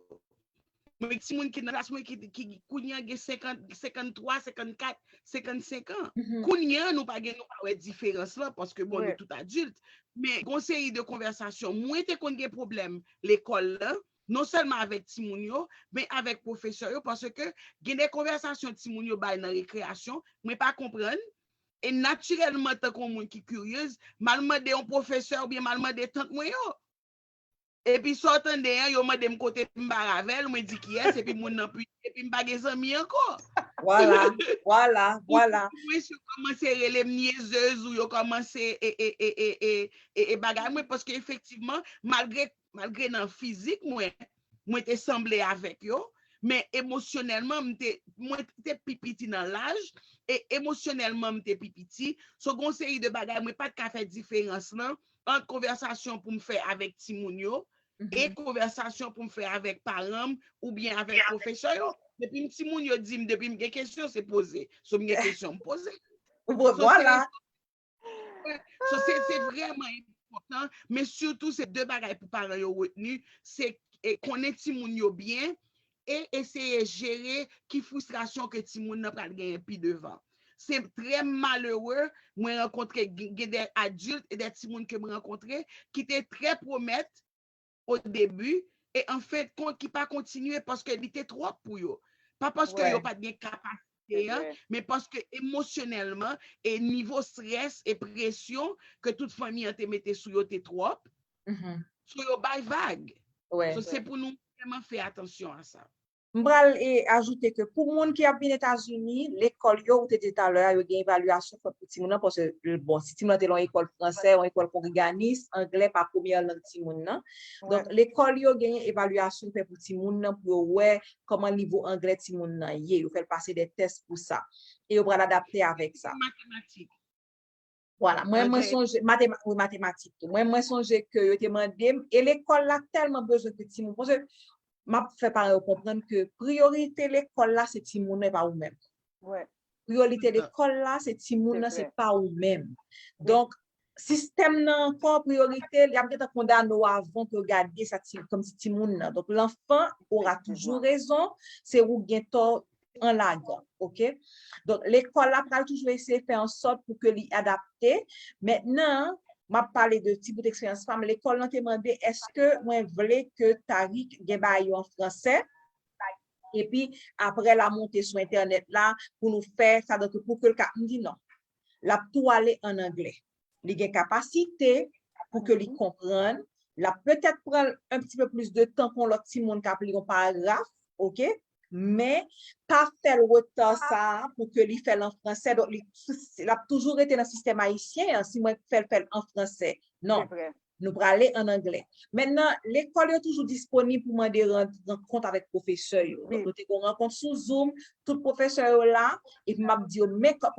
Mwen gen timoun ki nan klas mwen ki, ki kounye a gen senkant, senkanntwa, senkannkat, senkannsenk an. Kounye a, nou pa gen, nou pa wè diferans lan, paske, bon, nou tout adilt. Men, gon seri de konvèsasyon. Mwen te konn gen pwoblèm lekòl la, non sèlman avèk timoun yo, men avèk pwofesè yo, paske gen de konvèsasyon timoun yo bay nan rekreyasyon, mwen pa konprann, e natirèlman, tankou yon moun ki kiryez, m al mande yon pwofesè oubyen m al mande tant mwen yo. Epi sa w tande an, yo mande m kote m bare avè l, mwen di kiyès, epi moun nan piti, epi m pa gen zanmi ankò. Vwala, vwala, vwala. Mwen, si yo kòmanse rele m nyezez ou yo kòmanse e, e, e, e, e, e, e bagay mwen, paske efektivman, malgre, malgre nan fizik mwen, mwen te sanble avèk yo, men emosyonèlman, m te, mwen te pi piti nan laj, e emosyonèlman, m te pi piti. So, gon seri de bagay, mwen pa t ka fè diferans lan ant konvèsasyon pou m fè avèk timoun yo e konvèsasyon pou m fè avèk paran m oubyen avèk pwofesè yo. Depi m timoun yo di m, depi m gen kesyon, se poze. So, m gen kesyon, m poze. Vwala. So, se, se vrèman enpòtan, men sitou se de bagay pou paran yo retni, se e, konnen timoun yo byen e eseye jere ki fristrasyon ke timoun nan pral genyen pi devan. Se trè malere, mwen rankontre gen, gen de adilt e de timoun ke mwen rankontre ki te trè pwomèt o debi e an fen de kont ki pa kontinye paske li te twòp pou yo. Pa paske yo pa t gen kapasite an, men paske emosyonèlman e nivo estrès e presyon ke tout fanmi an te mete sou yo te twòp. So yo bay vag. So se pou nou vrèman fè atansyon a sa. M pral e, ajoute ke pou moun ki ap vin Etazini, lekòl yo, ou te di talè a, yo gen evalyasyon fè pou timoun nan, paske, bon, si timoun nan te nan yon ekòl fransè, yon ekòl kongreganis, anglè pa premyè lang timoun nan. Donk, lekòl yo genyen evalyasyon fè pou timoun nan pou yo wè kòman nivo anglè timoun nan ye. Yo fè l pase de tès pou sa. E yo pral adapte avèk sa. Matematik. Vwala, mwen, mwen sonje, matema, wi, matematik tou. Mwen, mwen sonje ke yo te mande m, e lekòl la tèlman bezwen ke timoun, paske m ap fè paran yo konprann ke priyorite lekòl la, se timoun nan, e pa ou menm. Priyorite lekòl la, se timoun nan, se pa ou menm. Donk, sistèm nan ankò, priyorite, y ap gentan kondane w avan ke yo gade sa ti, kòmsi timoun nan. Donk, l'enfant aura toujours raison, se ou gen tò an lagan, oke? Donk, lekòl la pral toujou eseye fè an sòt pou ke li adapte. Mentnan, m ap pale de ti bout eksperyans pa m, lekòl lan te mande, èske mwen vle ke Tariq gen bagay yo an fransè? Epi, apre l a monte sou entènèt la, pou nou fè sa, donk, pou ke l ka, m di non. L ap tou ale an anglè. Li gen kapasite pou ke li konprann. L ap petèt pran l un petit peu plus de temps kon lòt timoun k ap li yon paragraf, oke? Men, pa fè l retard sa a pou ke li fè l an fransè. Donk, li, l ap toujou rete nan sistèm ayisyen an si mwen fè l fè l an fransè. Non. Nou prale an anglè. Mentnan, lekòl yo toujou disponib pou mande ran, rankont avèk pwofesè yo. Donk, nou te gen yon rankont sou Zoom, tout pwofesè yo la, epi m ap di yo, men kò,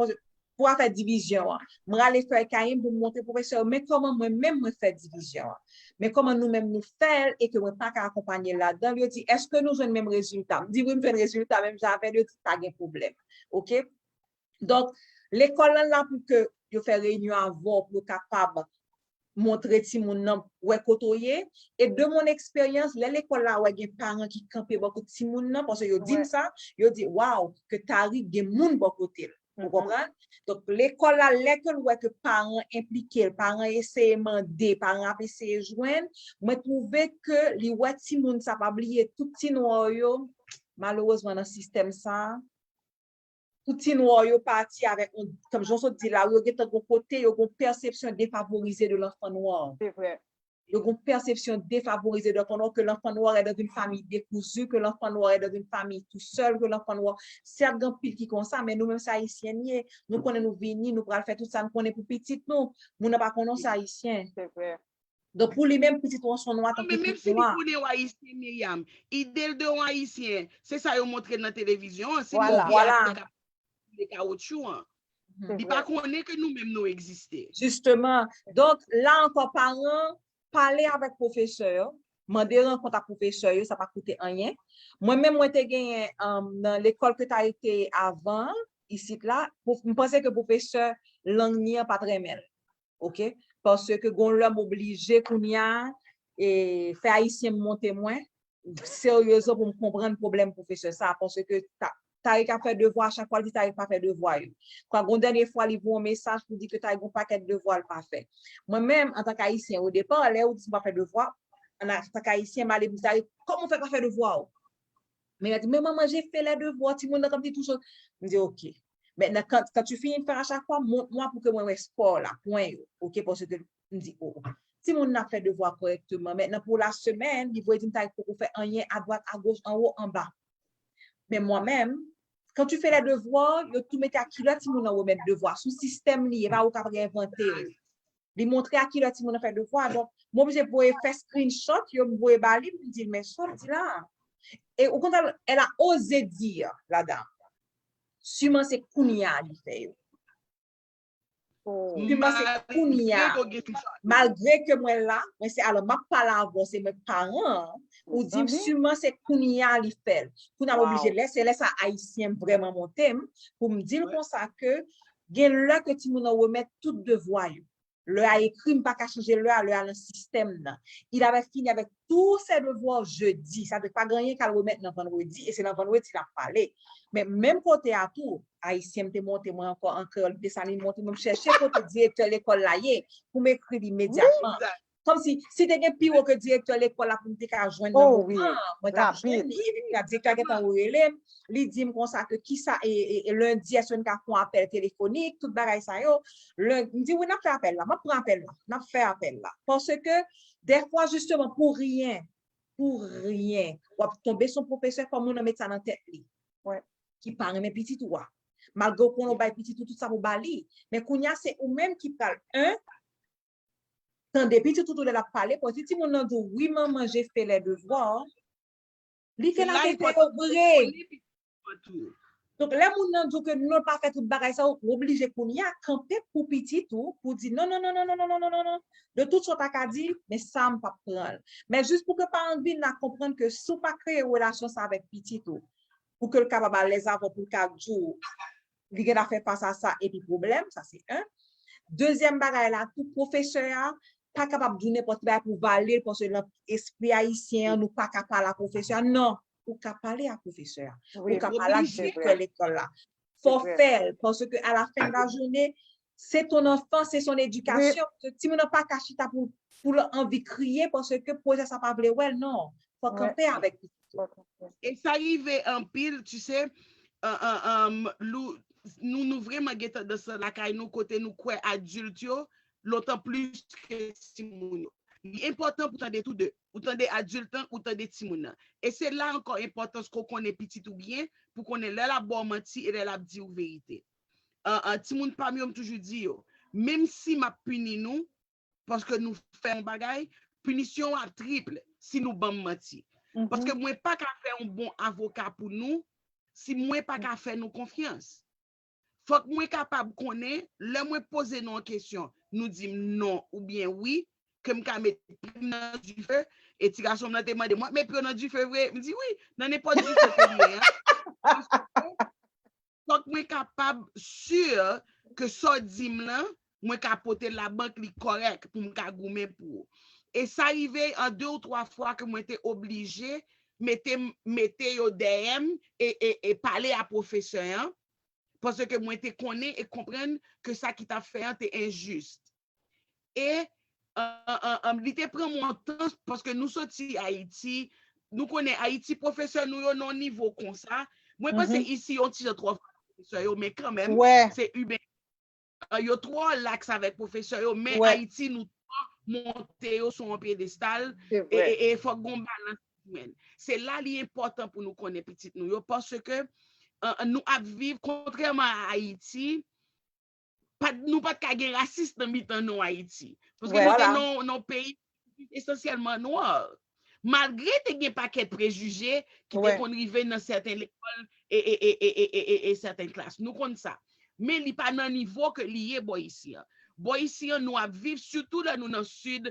pou afè divizyon an. M rale fèy kaye m pou m montre pwofesè yo, men kòman mwen menm mwen fè divizyon an. Men kòman nou menm nou fè l e ke mwen pa ka akonpanye l ladan l. Yo di, èske nou jwenn menm rezilta? M di, wi, m jwenn rezilta menm jan avè l. Yo di, pa gen pwoblèm. Oke? Donk, lekòl lan la pou ke yo fè reyinyon avè w, pou yo kapab montre timoun nan wè kote w ye. E de mon eksperyans, lè lekòl la wè gen paran ki kanpe bò kote timoun nan, paske yo di m sa, yo di, waw, ke Tariq gen moun bò kote l. Ou konprann? Donk, lekòl la, lè ke l wè ke paran enplike l, paran eseye mande, paran ap eseye jwenn, mwen twouve ke li wè timoun sa pa bliye tout ti nwa yo, malerezman nan sistèm sa, tout ti nwa yo pati avèk, yon, tankou jan w sot di la, yo gentan gon kote, yo gon pèsepsyon defavorize de l'enfant noir. Se vre. Yo gon pèsepsyon defavorize de l'enfant noir, que l'enfant noir est dans une famille décousue, que l'enfant noir est dans une famille tout seul, que l'enfant noir, sèt, gen anpil ki konsa, men nou menm se Ayisyen n ye, nou konnen nou vini, nou pral fè tout sa nou konnen pou pitit nou, moun nan pa konnen w se Ayisyen. Se vre. Donk pou li menm, pitit ou an se yon nwa tankou Men menm tout si li nwa. Konnen w Ayisyen, Myriam, ide l de yon Ayisyen, se sa yo montre l nan televizyon an, se Voilà. mouvye Voilà. a fè k ap boule kawotchou an. Mhm. Li pa konnen ke nou menm nou egziste. Jisteman. Donk la ankò, paran, pale avèk pwofesè yo, mande rankont ak pwofesè yo, sa pa koute anyen. Mwen menm, mwen te genyen, um, nan lekòl ke Tariq te ye avan, isit la, pwof- m panse ke pwofesè lang ni an pa t renmen l. Oke? Paske gon lè m oblije kounye a, e, fè Ayisyen m monte mwen, seryezman pou m konprann pwoblèm pwofesè sa, paske ta, Tariq ap fè devwa, chak fwa l di Tariq pa fè devwa yo. Kwa, gon dènye fwa, li voye yon mesaj pou di ke Tariq gon pakèt devwa l pa fè. Mwen menm, antank Ayisyen, o depa, lè yo di m pa fè devwa, an, antank Ayisyen, m ale m di Tariq, kòman w fè pa fè devwa w? Men li di, men manman, je fais les devoirs, timoun nan kòmsi toujou. M di, oke. Maintenant, quand, quand tu finis de faire à chaque fois, montre-moi pour que mwen wè spò la, pwen yo. Oke, paske m di, o, timoun nan ap fè devwa kòrèkteman. Maintenant, pour la semaine, li voye di m Tariq poko fè anyen adwat, agoch, anwo, anba. Men mwen menm, quand tu fais les devoirs, yo tou mete a kilè timoun nan remèt devwa. Sou sistèm li, e pa ou k ap reyvante l. Li montre a kilè timoun nan fè devwa. Donk, mwen oblije voye fè screenshot, yo m voye ba li, m di l, men sa w di la. E au contraire, elle a osé dire, la dame, sûrement se kounye a li fè yo. Oh. Sûrement se kounye a. Malgre ke mwen la, mwen se alò, m ap pale avè w, se mwen paran an, ou di m Mhm. sûrement se kounye a li fè l. Kounye a m Wow. oblije lè, se lè sa Ayisyen m vrèman monte m, pou m di l Ouais. konsa ke gen lè ke timoun nan remèt tout devwa yo. Lè a ekri, m pa ka chanje lè a, lè a nan sistèm nan. Il avait fini avec tous ses devoirs jeudi. Sa vle pa gen anyen k al remèt nan vandredi, e se nan vandredi l ap pale. Men menm kote a tou, Ayisyen m te monte mwen ankò an kreyòl, Desalin monte mwen, m chèche kote direktè lekòl la ye pou m ekri l imedyatman. Kòmsi, si te gen pi wo ke direktè lekòl la pou m te ka jwenn nan Oh, wi. moman an, mwen t ap Rapid. jwenn li, epi la direktè a gentan rele m, li di m konsa ke kisa, e, e, e lendi, èske n ka fè yon apèl telefonik, tout bagay sa yo. Len-, m di, wi, n ap fè apèl la, m ap pran apèl la, n ap fè apèl la. Paske, dèfwa, jisteman, pou ryen, pou ryen, w ap tonbe sou yon pwofesè, fò moun nan met sa nan tèt li. Ouais. Ki pa renmen pitit ou a. Malgre w konnen w bay pitit ou tout sa pou ba li. Men kounye a, se ou menm ki pral, en, tande pitit ou tou lè l ap pale, pou di timoun nan di w, wi, manman, je fais les devoirs. Li te la te fè yo vre. Donk, lè moun nan di w ke non, l pa fè tout bagay sa yo, ou oblije kounye a kanpe pou pitit ou, pou di non, non, non, non, non, non, non, non, non, non. De tout sa w ta ka di, men sa m p ap pran l. Men jis pou ke paran vin la konprann ke si w pa kreye relasyon sa avèk pitit ou, pou ke l kapab alèz avè w, pou l ka di w, li gen afè fas a sa, epi pwoblèm, sa se en. Dezyèm bagay la, tou pwofesè a, pa kapab di w nenpòt ki bagay pou vale l, paske nan espri ayisyen an, nou pa ka pale a pwofesè a. Non, ou ka pale a pwofesè a. Ou ka pale a direktè lekòl la. Fò fè l, paske à la fin de la journée, c'est ton enfant, c'est son éducation. Timoun nan pa ka chita pou, pou l anvi kriye, paske pwofesè a pa vle wè l, non. Fò kanpe avèk pitit ou. E sa rive anpil, tu sais, an, an, an, Lou, nou, nou vrèman gen tandans lan lakay nou, kote nou kwè adilt yo lontan plis ke timoun yo. Li enpòtan pou tande tou de. Ou tande adilt lan, ou tande timoun nan. E se la ankò enpòtans ke w konnen pitit ou byen, pou konnen lè l ap ba w manti e lè l ap di w verite. An, an, timoun pa m yo, m toujou di yo, menm si m ap pini nou, paske nou fè yon bagay, pinisyon an ap triple si nou ban m manti. Paske mwen pa ka fè yon bon avoka pou nou si mwen pa ka fè nou konfyans. Fòk mwen kapab konnen, lè mwen poze nou yon kesyon, nou di m non oubyen wi, ke m ka met plim nan dife, e ti gason m nan te mande m, w ap met plim nan dife vre? M di wi, nan nenpòt dife ke li ye an. Paske fòk mwen kapab si ke sa w di m lan, mwen ka pote l labank, li kòrèk pou m ka goumen pou ou. E sa rive an de ou twa fwa ke mwen te oblije mete, mete yo dèyè m e, e, e pale a pwofesè an, paske mwen te konnen e konprann ke sa ki t ap fè an te enjis. E an, an, an, li te pran mwen tan, paske nou soti Ayiti, nou konnen Ayiti, pwofesè nou yo nan yon nivo konsa. Mwen panse isi yon ti jan twò fò pwofesè yo, men kanmenm, se imen. Yo twò laks avèk pwofesè yo, men Ayiti, nou twò monte yo sou yon pyedestal, e, e, e fòk gon balans ki jwenn. Se la li enpòtan pou nou konnen pitit nou yo, paske an, nou ap viv, kontrèman a Ayiti, pa, nou pa t ka gen rasis nan mitan nou Ayiti. Paske nou te nan, nan yon peyi esansyèlman nwa. Malgre te gen pakèt prejije ki te konn rive nan sèten lekòl e, e, e, e, e, e, e, e sèten klas. Nou konn sa. Men li pa nan nivo ke li ye bò isi an. Bò isi an, nou ap viv, sitou lè nou nan sid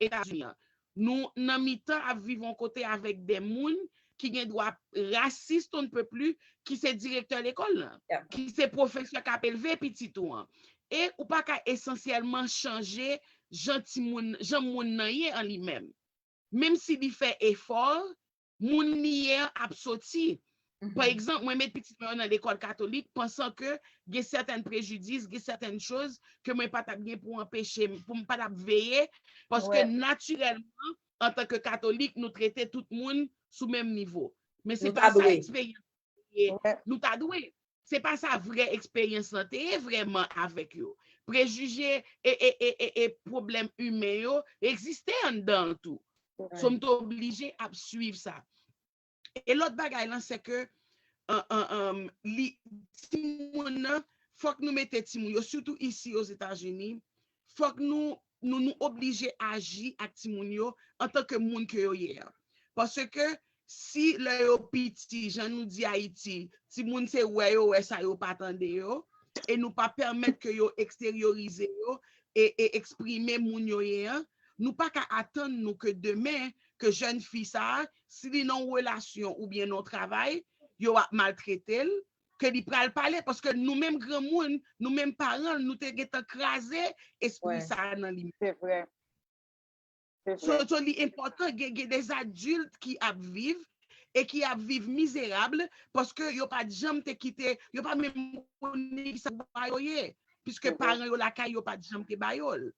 Etazini an. Nou nan mitan ap viv yon kote avèk de moun ki gen dwa rasis on ne peut plus, ki se direktè lekòl lan, ki se pwofesè k ap elve pitit ou an. E ou pa ka esansyèlman chanje jan timoun, jan moun nan ye an li menm. Menm si li fè efò, moun li ye an ap soti. Pa egzanp, mwen met pitit mwen yo nan lekòl katolik, pansan ke gen sèten prejidis, gen sèten choz ke mwen pa t ap gen pou anpeche m, pou m pa t ap veye, paske natirèlman, antanke katolik, nou trete tout moun sou menm nivo. Men se pa sa eksperyans nou ta dwe. Se pa sa vrè eksperyans lan te ye vrèman avèk yo. Prejije e, e, e, e, e pwoblèm imen yo egziste anndan an tou. So, m te oblije ap swiv sa. E lòt bagay lan, se ke, an, an, an, li, timoun nan, fòk nou mete timoun yo, sitou isi Ozetazini, fòk nou, nou, nou oblije aji ak timoun yo antanke moun ke yo ye a. Paske si lè yo piti, jan nou di Ayiti, timoun se wè yo wè sa, yo pa tande yo, e nou pa pèmèt ke yo eksteryorize yo e, e eksprime moun yo ye an, nou pa ka atann nou ke demen, ke jèn fi sa a, si li nan yon relasyon oubyen nan yon travay, yo ap maltrete l, ke li pral pale, paske nou menm granmoun, nou menm paran l, nou te gentan kraze espri sa a nan li menm. Se vre. So, so li enpòtan, gen, gen de adilt ki ap viv e ki ap viv mizerab paske yo pa t janm te kite, yo pa menm konnen ki sa dwa yo ye, piske paran yo lakay yo pa t janm te ba yo l.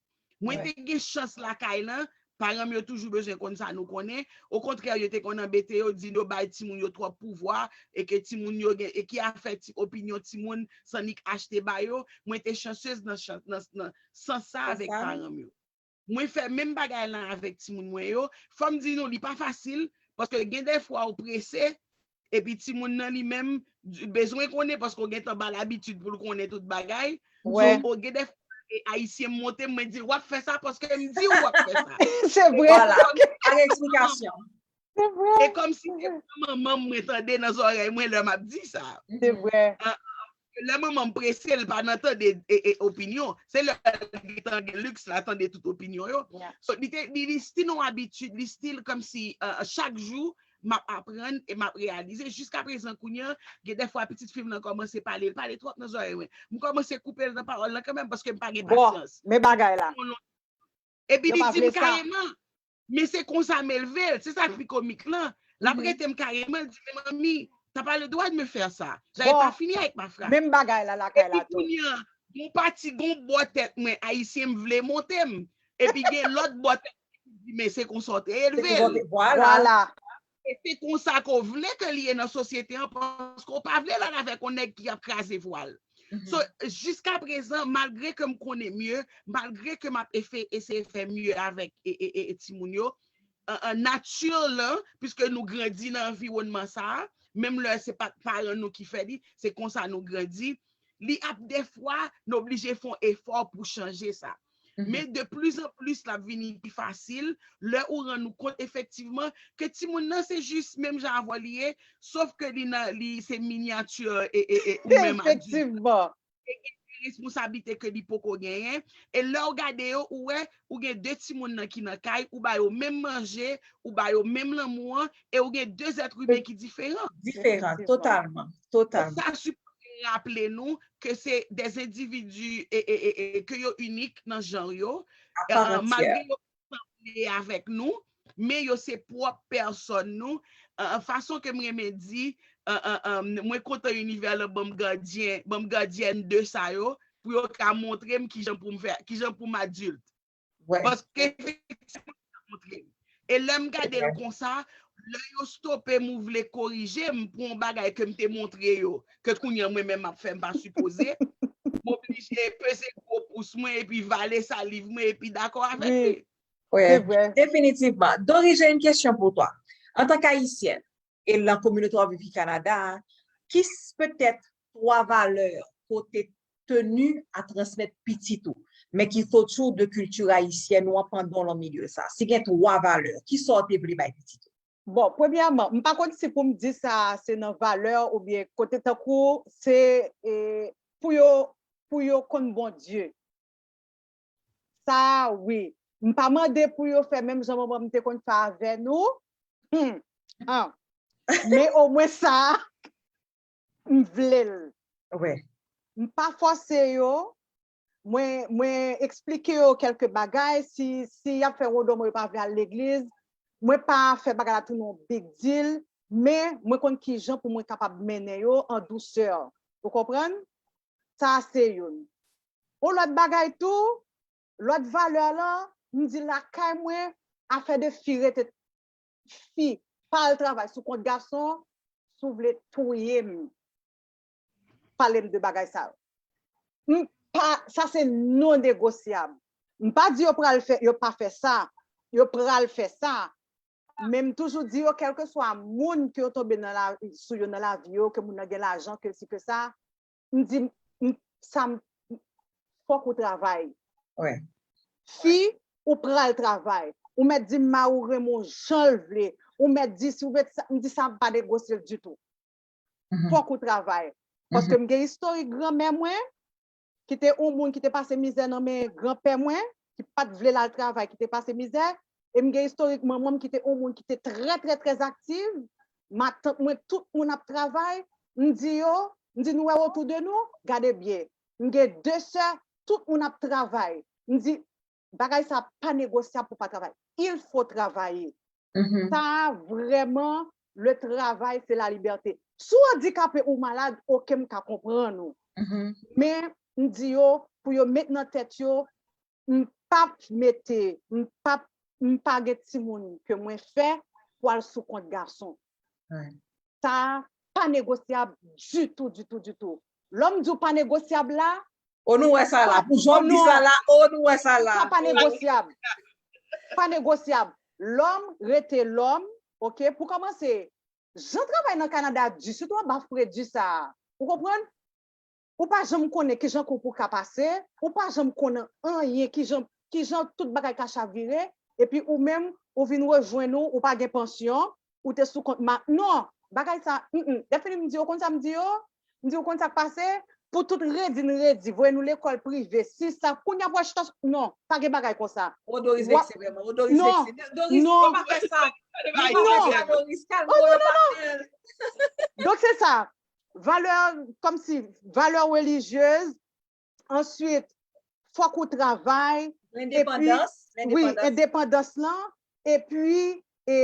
Mwen te gen chans lakay lan, paran m yo toujou bezwen konn sa nou konnen. Okontrè, yo te konn anbete yo, di yo bay timoun yo twòp pouvwa e ke timoun yo gen, e ki afè ti, opinyon timoun, sa annik achte ba yo. Mwen te chansez nan, nan, nan sans sa avèk paran m yo. Mwen fè menm bagay lan avèk timoun mwen yo. Fò m di nou, li pa fasil, paske gen de fwa ou prese, epi timoun nan li menm bezwen konnen, paske w gentan ba l abitid pou l konnen tout bagay. So, gen de fwa, e, Ayisyen m monte, mwen di l, w ap fè sa paske m di w w ap fè sa. Se vre. Vwala. Ak eksplikasyon. Se vre. E kòmsi se manman m mwen tande nan zòrèy mwen lè m ap di sa. Se vre. Lè manman m prese, l pa nan tande e, e, opinyon. Se lè l gentan gen liks la tande tout opinyon yo. So, li te, li, li still yon abitid, li still kòmsi, uh, chak jou, m ap aprann e m ap reyalize. Jiska prezan, kounye a, gen de fwa pitit fi m lan kòmanse pale, l pale twòp nan zòrèy mwen. M kòmanse koupe l nan pawòl lan kanmenm paske m pa gen pasyans. Men bagay la. Epi li di m kareman, men se konsa m elve l, se sa k pi komik lan. L ap rete m kareman, l di, men manmi, t'as pas le droit de me faire ça. J'avais pas fini avec ma phrase. Menm bagay la lakay la tou. Epi kounye a, gon pati, gon bò tèt mwen, Ayisyen m vle monte m. Epi gen lòt bò tèt mwen ki di, men se konsa w te elve l. Vwala. E se konsa ke w vle ke li ye nan sosyete an, paske w pa vle l al avèk yon nèg ki ap kraze vwa l. So, jiska prezan, malgre ke m konnen mye, malgre ke m ap efe, eseye fè mye avèk e, e, e, e timoun yo, an, an nati lan, piske nou grandi nan anviwònman sa a, menm lè se pa t paran nou ki fè li, se konsa nou grandi, li ap defwa, nou oblije fè yon efò pou chanje sa. Men de plis an plis, l ap vini pi fasil lè ou rann ou kont efektivman ke timoun nan se jis menm jan avè w li ye, sof ke li nan, li se minyati e, e, e ou menm adilt. Efektivman. E gen de responsablite ke li poko genyen. E lè w gade yo, ou wè, ou gen de timoun nan ki nan kay, ou ba yo menm manje, ou ba yo menm lanmou an, e ou gen de zèt imen ki diferan. Diferan, totalman, totalman. Sa sipoze raple nou ke se de endividi e, e, e, e, ke yo inik nan jan yo, eh, malgre yo sanble avèk nou, men yo se pwòp pèsòn nou. Eh, fason ke m renmen di, eh, eh, eh, mwen kontan inivè lan ban m gadyen, ban m gadyèn de sa yo, pou yo ka montre m kijan pou m fè, kijan pou m adilt. Paske efektivman, sa montre m. E lè m gade l konsa, lè yo stope m ou vle korije m pou yon bagay ke m te montre yo, ke kounye a mwen menm m ap fè m pa sipoze, m oblije peze gwo pous mwen epi vale saliv mwen epi dakò avèk li. Wi, definitivman. Doris, j'ai une question pour toi. En tant qu'Haïtienne, e lan kominote w ap viv ki Kanada a, ki s- petèt twa valè ke w te teni a transmèt pitit ou, men ki soti w de kilti ayisyèn ou an pandan w lan milye sa? Si gen twa valè, kisa w te vle bay pitit ou? Bon, premyèman, m pa konn si pou m di sa se nan valè oubyen kote tankou se e, pou yo pou yo konn Bondye. Sa a, wi. M pa mande pou yo fè menm jan manman m te konn fè avè nou. Hmm. Ah. Men omwen sa a, m vle l. M pa fòse yo. Mwen, mwen eksplike yo kèlke bagay. Si, si y ap fè wodòm, yo pa vle al legliz. Mwen pa fè bagay la tounen yon big deal. Men, mwen konn kijan pou mwen kapab mennen yo an dousè. Ou konprann? Sa a se youn. Yon lòt bagay tou, lòt valè lan, m di lakay mwen, afè de fi rete fi, pa al travay sou kont gason, si w vle touye m, pale m de bagay sa yo. M pa, sa se non negosyab. M pa di yo pral fè, yo pa fè sa, yo pral fè sa. Men m toujou di yo, kèlkeswa moun ke yo tonbe nan la, sou yo nan lavi yo, ke moun nan gen lajan, ke si ke sa, m di, m, sa m, fòk ou travay. Fi, ou pral travay. Ou mèt di m mari w renmen w jan l vle. Ou mèt di, si w mèt sa, m di sa m pa negosye l ditou. Fòk ou travay. Paske m gen istorik granmè mwen, ki te yon moun ki te pase mizè nan men granpè mwen, ki pa t vle l al travay, ki te pase mizè. E m gen istorik manman m ki te yon moun ki te trè, trè, trè aktiv. Matant mwen, tout moun ap travay. M di yo, m di nou wè otou de nou, gade byen. M gen de sè, tout moun ap travay. M di, bagay sa pa negosyab pou pa travay. Il faut travailler. Sa a vrèman, le travail, c'est la liberté. Si w andikape ou malad, oke, m ka konprann ou. Men, m di yo, pou yo met nan tèt yo, m p ap mete, m p ap, m pa gen timoun ke mwen fè pou al sou kont gason. Sa a pa negosyab ditou, ditou, ditou. Lè m di w pa negosyab la, O nou wè sa la. Pou jan w di sa la, o nou wè sa la. Sa pa negosyab. Pa negosyab. Lòm rete lòm, oke? Pou kòmanse, jan travay nan Kanada di, sitou anba fredi sa a. Ou konprann? Ou pa janm konnen kijan kou pou ka pase, ou pa janm konnen anyen kijan, kijan tout bagay ka chavire, epi ou menm, ou vin rejwenn ou, ou pa gen pansyon, ou te sou kont ma, non, bagay sa, mm, mm. Lè fini m di yo, konn sa m di yo? M di yo, konn sa k pase? Pou tout redi n redi, voye nou lekòl prive, si sa, kounye a pou w al chita, non, pa gen bagay konsa. O Doris vekse vrèman, o Doris vekse. Doris, nou pa fè sa. Nou pa fè sa, Doris, kalme w, yo pa fè l. Donk se sa, valè, kòmsi, valè relijyez, answit, fòk ou travay, epi, wi, endepandans lan, epi, e,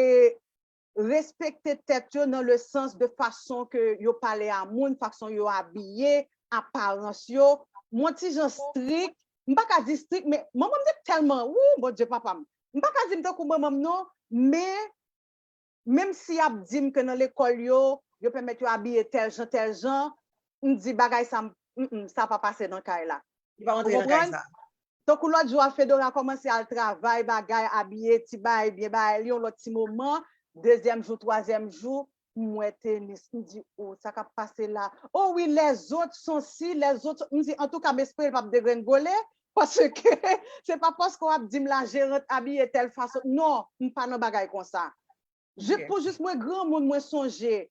respekte tèt yo nan le sans de fason ke yo pale a moun, fason yo abiye, aparans yo. M on ti jan strik, m pa ka di strik, men manman m te tèlman, wou, Bondye papa m. M pa ka di m tankou manman m non, men menm si y ap di m ke nan lekòl yo, yo pèmèt yo abiye tèl jan, tèl jan, m di bagay sa, m, mm, mm, sa pa pase nan kay la. Ou konprann? Tankou lòt jou a, Fedora kòmanse al travay, bagay, abiye, ti bagay, byen bagay li, yon lòt ti moman, dezyèm jou, twazyèm jou, m wè tenis, m di, o, sa k ap pase la? O wi, lèzòt son si, lèzòt son, m di, antouka, m espere l p ap degrengole, paske se pa paske w ap di m la jerant abiye tèl fason. Non, m pa nan bagay konsa. Jis pou jis mwen granmoun, mwen sonje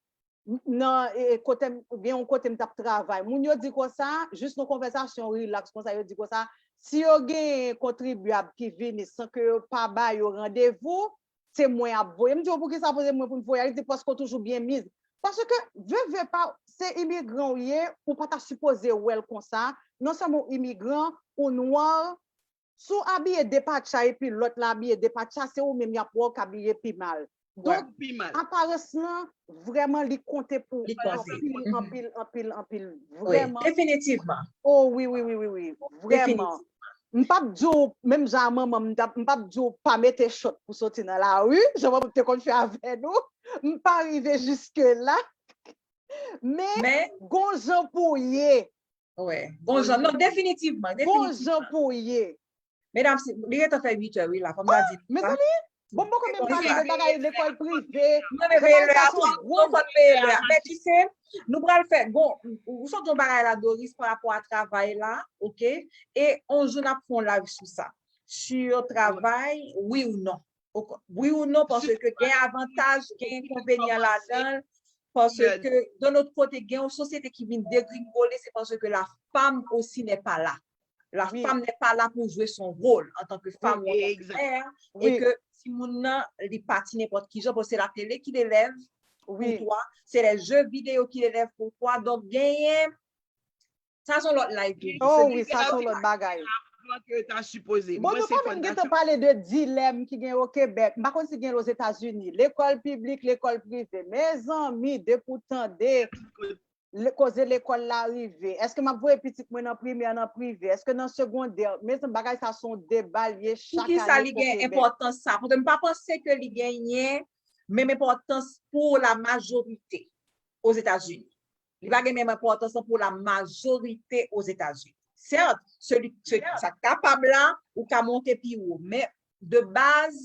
nan, e, kote m, gen yon kote m t ap travay. Moun yo di konsa, jis nan konvèsasyon rilaks konsa, yo di konsa, si yo genyen kontribyab ki vini san ke yo pa ba yo randevou, se mwen y ap voye. M di yo, poukisa poze mwen pou m voye? Li di, paske w toujou byen miz. Paske, ve, ve pa, se imigran w ye, ou pa ta sipoze wè l konsa. Non sèlman w imigran, ou nwa, si w abiye depatcha epi lòt la abiye depatcha, se ou menm y ap wè w k abiye pi mal. Donk, aparans lan, vrèman, li konte pou anpil, anpil, anpil, anpil. Vrèman. Definitivman. Oh, wi, wi, wi, wi, wi. Vrèman. M p ap di w, menm jan a manman m, m p ap di w pa mete chòt pou soti nan lari, jan manman m te konn fè avè nou. M pa rive jiske la. Men, gon jan pou ye. Wi, gon jan. Non, definitivman. Gon jan pou ye. Medam, li gentan fè uit è, wi, la. Fò m ta di. Mezanmi, bon, m poko menm pale de bagay lekòl prive. Mwen reveye lè a, tou, nou konn veye lè a. Men, tu sais, nou pral fè, bon, ou sot yon bagay la, Doris, pa rapò a travay la, oke? E yon jou n ap fè yon live sou sa. Sou travay, wi ou non. Wi ou non, paske gen avantaj, gen enkonvenyan ladan l, paske, de lòt kote, gen yon sosyete ki vin degringole, se paske la femme aussi n'est pas là. La femme n'est pas là pour jouer son rôle en tant que femme ou en tant que mère, e ke timoun nan, li pati nenpòt ki jan, paske se la télé qui l'élève pour toi, c'est les jeux vidéo qui l'élève pour toi, donk genyen, sa se yon lòt live tou. Oh wi, sa se yon lòt bagay. Bon, nou pa menm gentan pale de dilèm ki gen o Kebèk. M pa konn si gen Ozetazini. Lekòl piblik, lekòl prive. Mezanmi, depi w tande koze lekòl la rive. Èske m ap voye pitit mwen nan primè, nan prive? Èske nan segondè? Mezanmi, bagay sa se yon deba l ye chak ane o Kebèk. Poukisa li gen enpòtans sa? Paske m pa panse ke li genyen menm enpòtans pou la majorite Ozetazini. Li pa gen menm enpòtans lan pou la majorite Ozetazini. Sèt, seli, seli sa kapab la, ou ka monte pi wo. Men, de baz,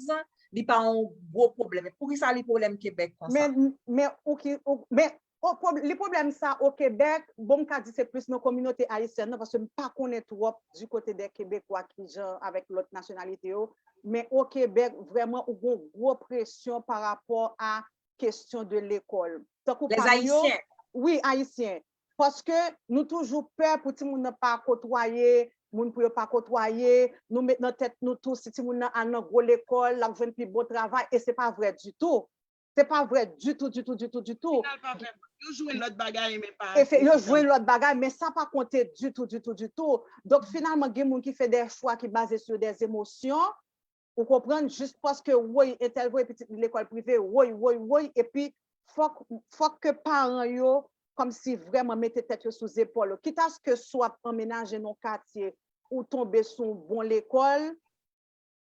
li pa yon gwo pwoblèm. Poukisa li pwoblèm Kebèk konsa? Men, men, ou ki, ou, men, o, pwob-, li pwoblèm sa o Kebèk, bon, m ka di se plis nan kominote ayisyèn nan, paske m pa konnen twòp di kote de Kebekwa ki jan avèk lòt nasyonalite yo. Men o Kebèk, vrèman, ou gon gwo presyon pa rapò a kesyon de lekòl. Tankou pa nou yo, wi, ayisyen. Paske nou toujou pè pou timoun nan pa kotwaye moun, pou yo pa kotwaye, nou met nan tèt nou tou, si timoun nan al nan gwo lekòl, l ap jwenn pi bon travay, e se pa vrè ditou. Se pa vrè ditou, ditou, ditou, ditou. Final pa vrè. Yo jwenn lòt bagay, men pa ase. Yo jwenn lòt bagay, men sa pa konte ditou, ditou, ditou. Donk, finalman, gen moun ki fè de chwa ki baze sou de emosyon, ou konprann, jis paske, woy, entèl voye pitit li lekòl prive, woy, woy, woy, epi fòk, fòk ke paran yo, kòmsi vrèman mete tèt yo sou zepòl yo. Kitaske si w ap anmenaje nan yon katye, ou tonbe sou yon bon lekòl,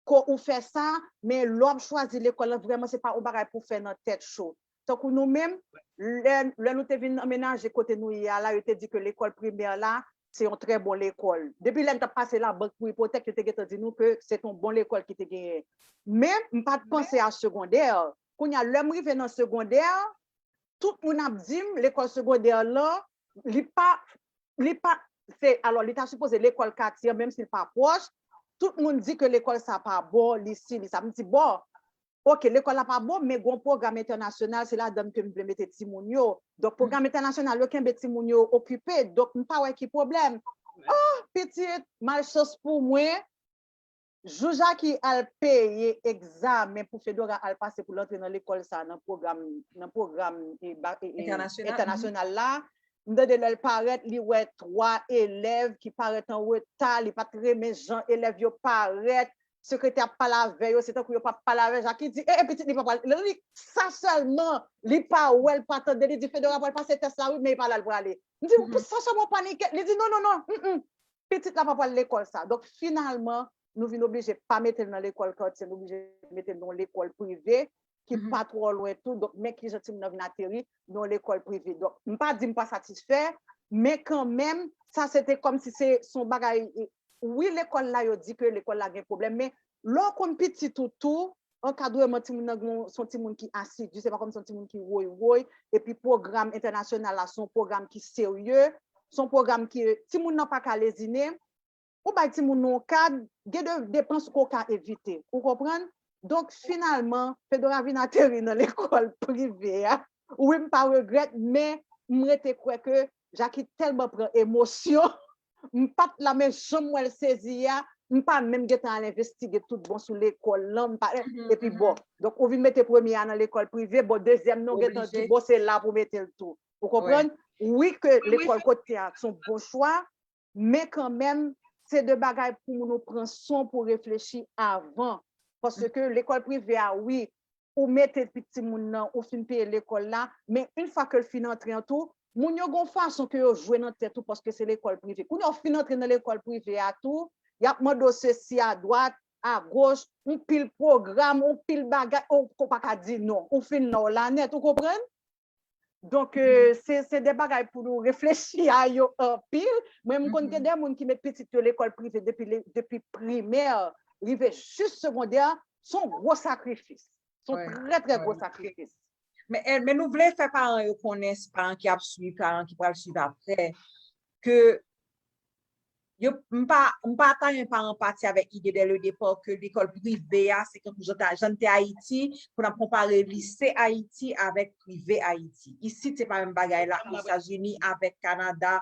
ke ou fè sa, men lè w ap chwazi lekòl lan, vrèman, se pa yon bagay pou w fè nan tèt cho. Tankou nou menm, lè, lè nou te vin anmenaje kote nou ye a la, yo te di ke lekòl primè la, se yon trè bon lekòl. Depi lè n t ap pase labank pou ipotèk, yo te gentan di nou ke se te yon bon lekòl ki te genyen. Men, m pa t panse a segondè. Kounye a, lè m rive nan segondè, tout moun ap di m, lekòl segondè lan, li pa, li pa, se, alò, li ta sipoze lekòl katye an, menm si l pa pwòch, tout moun di ke lekòl sa pa bon, li si, li sa. M di, bon, oke, lekòl la pa bon, men gon pwogram entènasyonal, se ladan l ke m vle mete timoun yo. Donk, pwogram entènasyonal yo kenbe timoun yo okipe, donk m pa wè ki pwoblèm. Oh, pitit, malchans pou mwen, jou Jackie al peye egzamen pou Fedora al pase pou l antre nan lekòl sa, nan pwogram, nan pwogram, e, ba-, e, e, entènasyonal la, m tande lè l parèt, li wè twa elèv ki parèt an reta, li pa t renmen jan elèv yo parèt, sekretè ap pale avè yo, se tankou yo p ap pale avè Jackie, di, e, e, pitit li pa pral, li, sa sèlman, li pa wè, l pa tande, li di, Fedora pral pase tès la, wi, men li pa la l prale. M di, pou sa sèlman w panike, li di, non, non, non, mm, mm, pitit la pa pral lekòl sa. Donk, finalman, nou vin oblije pa mete l nan lekòl katye, nou oblije mete l nan yon lekòl prive, ki pa twò lwen tou. Donk, men kijan timoun nan vin ateri nan yon lekòl prive. Donk, m pa di m pa satisfè, men kanmenm, sa se te kòmsi se, se yon bagay, e, wi, lekòl la, yo di ke lekòl la gen pwoblèm, men lè w konn pitit ou tou, ankadreman timoun nan, gen, se yon timoun ki asidi, se pa kòm se yon timoun ki woy woy, epi pwogram entènasyonal la, se yon pwogram ki serye, se yon pwogram ki, timoun nan pa ka lezine, ou bay timoun nan yon kad, gen de depans ke w ka evite, ou konprann? Donk, finalman, Fedora vin ateri nan lekòl prive a. Wi, m pa regrèt, men m rete kwè ke Jackie tèlman pran emosyon, m pa t la, men jan m wè l sezi a, m pa menm gentan al envestige tout bon sou lekòl lan, m pa, epi bon. Donk, ou vin mete premye a nan lekòl prive, bon, dezyèm nan, ou gentan di, bon, se la pou mete l tou. Ou konprann? wi, ke lekòl kote a se yon bon chwa, men kanmenm, se de bagay pou moun ou pran son pou reflechi avan. Paske lekòl prive a, wi, ou mete pitit moun nan, ou fin peye lekòl la, men yon fwa ke l fin antre an tou, moun yo gon fason ke yo jwe nan tèt ou paske se lekòl prive. Kounye a ou fin antre nan lekòl prive a tou, y ap mande w sesi a dwat, a goch, yon pil pwogram, yon pil bagay, ou, ou pa ka di non. Ou fin la w la nèt, ou konprann? Donk, euh, se, se de bagay pou nou reflechi a yo anpil. Mwen, m konn gen de moun ki met pitit yo lekòl prive depi, le- depi primè, rive jis segondè, se yon gwo sakrifis. Se yon trè, trè gwo sakrifis. Men, men nou vle fè paran yo konnen, paran ki ap swiv, paran ki pral swiv apre, ke yo, m pa, m pa ta yon paran pati avèk ide dè le départ ke lekòl prive a, se kankou jan ta- jan te Ayiti, pou n ap konpare lise Ayiti avèk prive Ayiti. Isit, se pa menm bagay la, Ozetazini avèk Kanada,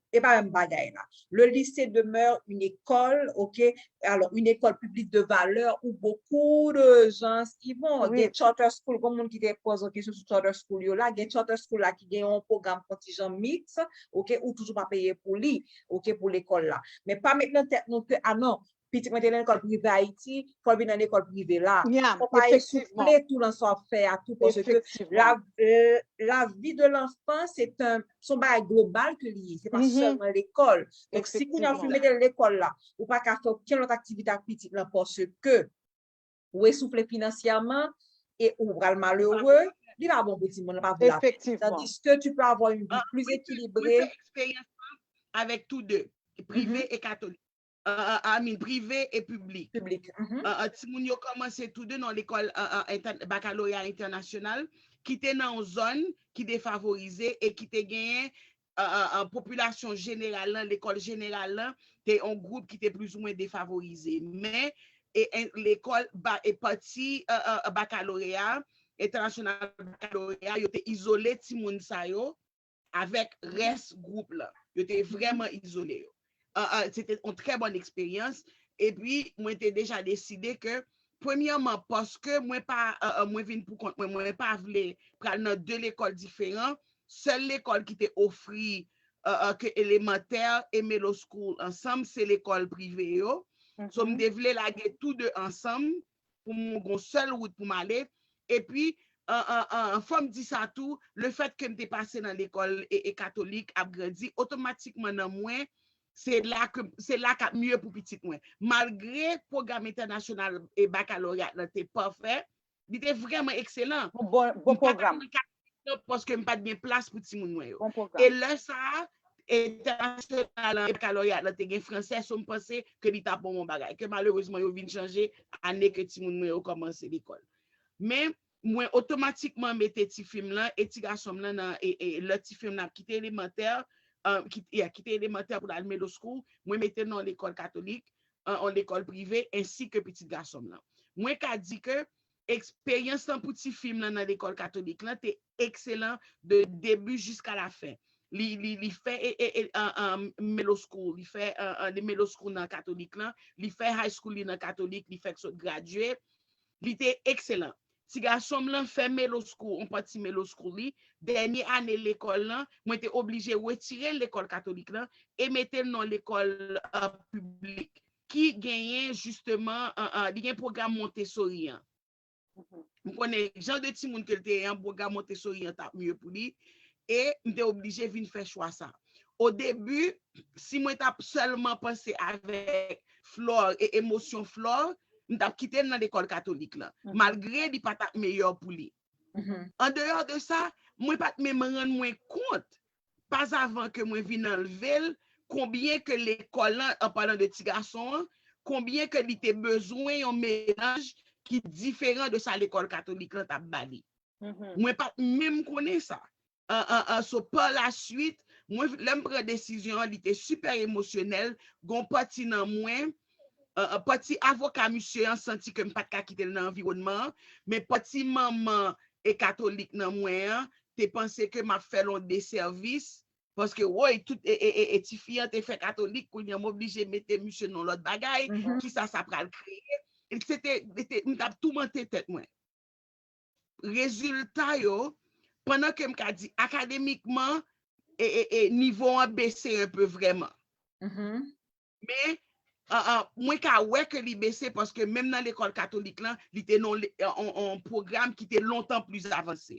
e pa menm bagay la. Le lycée demeure une école, ok, alors une école publique de valeur où beaucoup de gens y vont. Gen charter school, gon moun ki te poze yon kesyon sou charter school yo la, gen charter school la ki gen yon pwogram kontijan miks, ok, ou toujou pa peye pou li, ok, pou lekòl la. Men pa met nan tèt nou ke, a non, pitit mwen te nan lekòl prive Ayiti, fò l vin nan lekòl prive la. Fò pa esouple tou nan sa w ap fè a tou, paske la, euh, la vie de l'enfant, c'est un, se yon bagay global ke li ye, se pa sèlman lekòl. Donk, si kounye a w fin mete l lekòl la, ou pa ka fè okenn lòt aktivite ak pitit lan, paske ou esoufle finansyèman e ou pral malere, li pa bon pou timoun lan, pa pou lavi. Tandis que tu peux avoir une vie plus équilibrée. Avèk tou de, prive e katolik. I mean, prive e piblik. Timoun yo kòmanse tou de nan lekòl bakaloreya entènasyonal ki te nan yon zòn ki defavorize e ki te genyen popilasyon jeneral lan, lekòl jeneral lan, te yon gwoup ki te plizoumwen defavorize. Men, e, e, lekòl, ba, e pati bakaloreya, entènasyonal bakaloreya, yo te izole timoun sa yo avèk rès gwoup lan. Yo te vrèman izole yo. Se te yon trè bòn eksperyans. Epi, mwen te deja deside ke, premyèman, paske mwen pa, mwen vin pou kont mwen, mwen pa vle pral nan de lekòl diferan. Sèl lekòl ki te ofri ke elemantè e middle school ansanm, se lekòl prive yo. So, m te vle lage tou de ansanm pou m gon sèl wout pou m ale. Epi, fò m di sa tou, le fèt ke m te pase nan lekòl e, e katolik ap grandi, otomatikman nan mwen, se la ke, se la k ap mye pou pitit mwen. Malgre pwogram entènasyonal e bakaloreya lan te pafè, li te vrèman ekselan. Bon, bon pwogram. Paske m pa t gen plas pou timoun mwen yo. E lè sa a, entènasyonal lan, bakaloreya lan te gen fransè, so m panse ke li t ap yon bon bagay. Ke malerezman, yo vin chanje ane ke timoun mwen yo kòmanse lekòl. Men, mwen otomatikman mete tifi m lan e ti gason m lan nan, e, e, lè tifi m lan ap kite elemantè, ki, yeah, kite elemantè pou l al middle school, mwen mete l nan yon lekòl katolik, yon lekòl prive, ensi ke pitit gason m lan. Mwen ka di ke eksperyans lan pou tifi m lan nan lekòl katolik lan te ekselan de debi jiska la fen. Li, li, li fè e, e, e, an, an, middle school, li fè an, an, li middle school nan katolik lan, li fè high school li nan katolik, li fèk sot gradye. Li te ekselan. Ti gason m lan fè middle school, yon pati middle school li, dènye ane lekòl lan, mwen te oblije retire l lekòl katolik lan e mete l nan lekòl piblik ki genyen jisteman, li gen pwogram Montessori an. M konnen jan de timoun ke l te ye an, pwogram Montessori an t ap mye pou li. E m te oblije vin fè chwa sa. O debi, si mwen t ap sèlman panse avèk Flore e emosyon Flore, m t ap kite l nan lekòl katolik lan, malgre li pa t ap meyè pou li. Andeyò de sa, mwen pa t menm rann mwen kont, pazavan ke mwen vin anlve l, konbyen ke lekòl lan, an palan de ti gason an, konbyen ke li te bezwen yon menaj ki diferan de sa lekòl katolik lan t ap ba li. Mwen pa t menm konnen sa. An, an, an, so, pa la swit, mwen, lè m pran desizyon an, li te sipè emosyonèl, gon pati nan mwen, an, an, pati avoka misye an santi ke m pa t ka kite l nan anviwònman an, men pati manman e katolik nan mwen an te panse ke m ap fè l yon desèvis, paske, woy, tout, e, e, e, e tifi an te fè katolik, kounye a m oblije mete misye nan lòt bagay, kisa sa pral kreye. E se te, se te, m t ap toumante tèt mwen. Rezilta yo, pandan ke m ka di akademikman, e, e, e nivo an bese enpe vrèman. Men, an, an, mwen ka wè ke li bese paske menm nan lekòl katolik lan, li te nan yon pwogram ki te lontan pli avanse.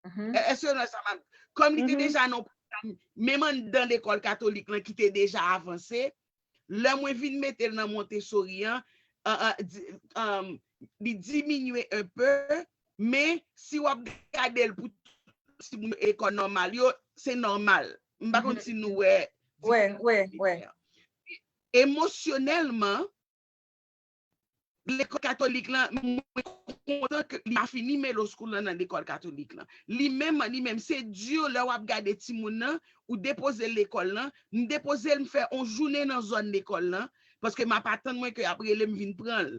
Èske w nan sa m ap? Kòm li te deja nan yon pwogram, menm anndan lekòl katolik lan ki te deja avanse, lè mwen vin mete l nan Montessori an, an, an, di- an, li diminye enpe, men si w ap gade l pou si moun yo ekòl nòmal yo, se nòmal. M pa konn si nou wè Wè, wè, wè. Emosyonèlman, lekòl katolik lan, mwen kontan ke li pa fini middle school lan nan lekòl katolik lan. Li menm, li menm, se di lè w ap gade timoun nan, ou depoze l lekòl lan, m depoze l, m fè yon jounen nan zòn lekòl lan, paske m ap atann mwen ke y ap rele m vin pran l.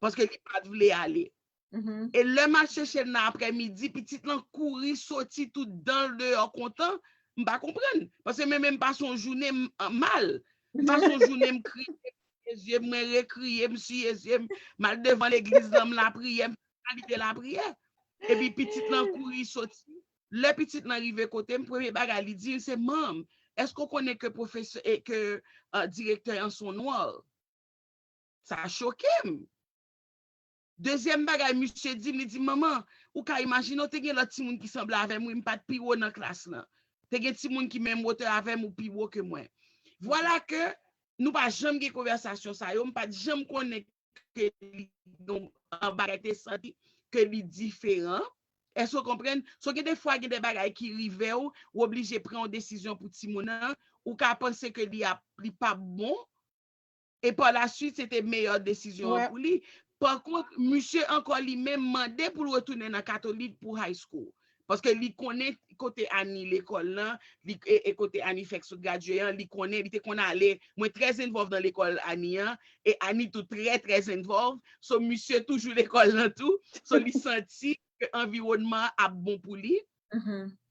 Paske li pa t vle ale. E lè m al chèche l nan aprèmidi, pitit lan kouri soti tout dan l deyò kontan. M pa konprann. Paske mwen menm m pase yon jounen m- an mal. M pase yon jounen m kriye, m siye zye m, mwen rekriye, m siye zye m, m al devan legliz lan, m lapriyè, m kalite lapriyè. Epi pitit lan kouri soti. Lè pitit lan rive kote m, premye bagay li di m se, Manm, èske w konnen ke pwofesè, e ke direktè an se yon nwa? Sa choke m. Dezyèm bagay, misye di m, li di m, Manman, ou ka imajine w te gen lòt timoun ki sanble avè m, wi, m pa t pi wo nan klas lan. Te gen timoun ki menm wotè avè m ou pi wo ke mwen. Vwala ke nou pa janm gen konvèsasyon sa yo, m pa t janm konnen ke li gen yon bagay te santi ke li diferan. Èske w konprann? So gen de fwa gen de bagay ki rive w, ou oblije pran yon desizyon pou timoun nan, ou ka panse ke li ap li p ap bon, e pa la swit se te meyè desizyon an pou li. Pa kont, misye ankò li menm mande pou l retounen nan katolik pou high school. Paske li konnen kote Ani lekòl lan, li, e, e kote Ani fèk sot gradye an, li konnen, li te konn ale. Mwen trè envòlv nan lekòl Ani an, e Ani tou trè, trè envòlv. So, misye toujou lekòl lan tou. So, li santi ke anviwònman an ap bon pou li.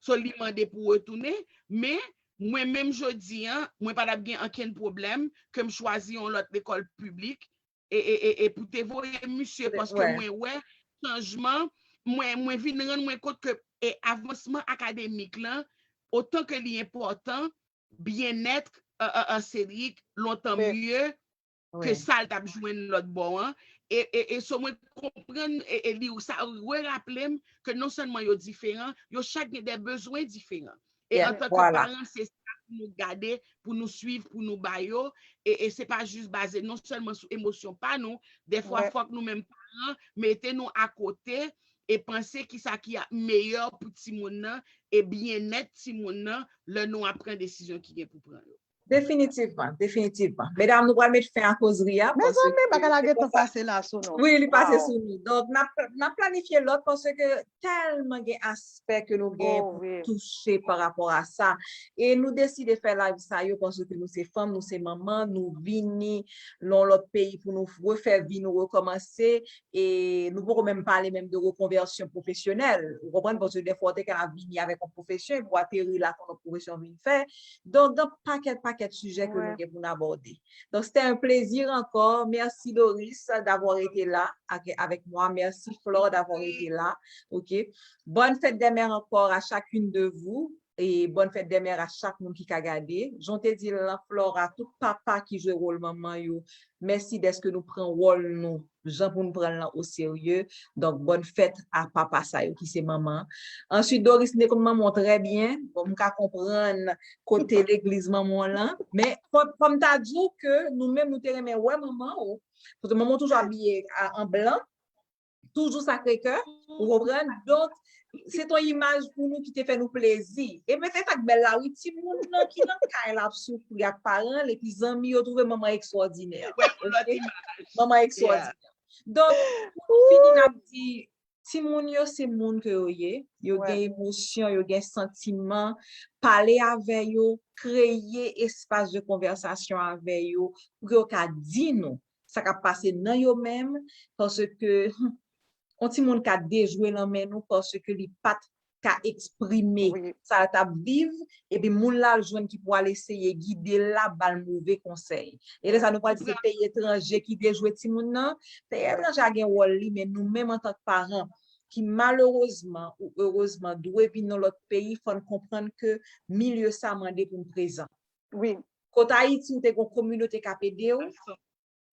So, li mande pou retounen. Men, mwen menm jodi an, mwen pa t ap gen ankenn pwoblèm ke m chwazi yon lòt lekòl piblik e, e, e, e pou te voye misye, paske mwen wè chanjman, mwen, mwen vin rann mwen kont ke e, avansman akademik lan, otan ke li enpòtan, byennèt an, an, an Cédric lontan mye ke sa l t ap jwenn lòt bò an. E, e, e so mwen konprann, e, e li sa reraple m ke non sèlman yo diferan, yo chak gen de bezwen diferan. E antanke paran, se sa pou nou gade, pou nou swiv, pou nou ba yo. E, e se pa jis baze non sèlman sou emosyon pa nou, dèfwa fòk nou menm paran mete nou akote e panse kisa ki ap meyè pou timoun nan e byennèt timoun nan lè nou ap pran desizyon ki gen pou pran yo. Definitivman, definitivman. Medam, nou pral met fen a kozri a. Mezanmi, bagay la gentan pase la sou nou. Wi, li pase sou nou. Donk, n ap, n ap planifye lòt paske tèlman gen aspè ke nou gen pou touche pa rapò a sa. E nou deside fè live sa yo paske nou se fanm, nou se manman, nou vini nan yon lòt peyi pou nou refè vi nou, rekòmanse. E nou poko menm pale menm de rekonvèsyon pwofesyonèl. Ou konprann? Paske dèfwa w te ka vini avèk yon pwofesyon epi w ateri la kon lòt pwofesyon vin fè. Donk, gen pakèt, pakèt sijè ke nou gen pou n abòde. Donc, c'était un plaisir encore. Merci, Doris, d'avoir été là avec, avec moi. Merci, Flore, d'avoir été là. OK. Bonne fête des mères encore à chacune de vous. E bòn fèt dè mè a chak moun ki ka gade. Jan w te di l lan, Flora, tout papa ki jwe wòl manman yo, mèsi dèske nou pran wòl nou jan pou n pran l lan oserye. Donk, bòn fèt a papa sa yo ki se manman. Answit, Doris, m te konn manman w trè byen. Bon, m ka konprann kote legliz manman w lan. Men, fò, fò m ta di w ke nou menm, nou te renmen wè manman w. Paske manman w toujou abiye a, an blan. Toujou Sakre Kè, ou konprann? Donk, se t on imaj pou nou ki te fè nou plezi. E men se sa k bèl la, wi, timoun nan ki nan kay la ap soufri ak paran l, epi zanmi yo twouve manman ekstwòdinè. Manman ekstwòdinè. Donk, pou nou fini, n ap di, timoun yo se moun ke yo ye, yo gen emosyon, yo gen santiman, pale avè yo, kreye espas de konvèsasyon avè yo, pou ke yo ka di nou sa k ap pase nan yo menm, paske, hmm, yon timoun ka dejwe nan men nou paske li pa t ka eksprime sa l t ap viv, epi moun l al jwenn ki pou al eseye gide l la ba l move konsèy. E lè sa nou pral di se peyi etranje ki dejwe timoun nan, peyi etranje a gen wòl li, men nou menm antank paran, ki malerezman ou erezman dwe vin nan lòt peyi, fò n konprann ke milye sa mande pou n prezan. Wi. Kot Ayiti, ou te gen yon kominote k ap ede w,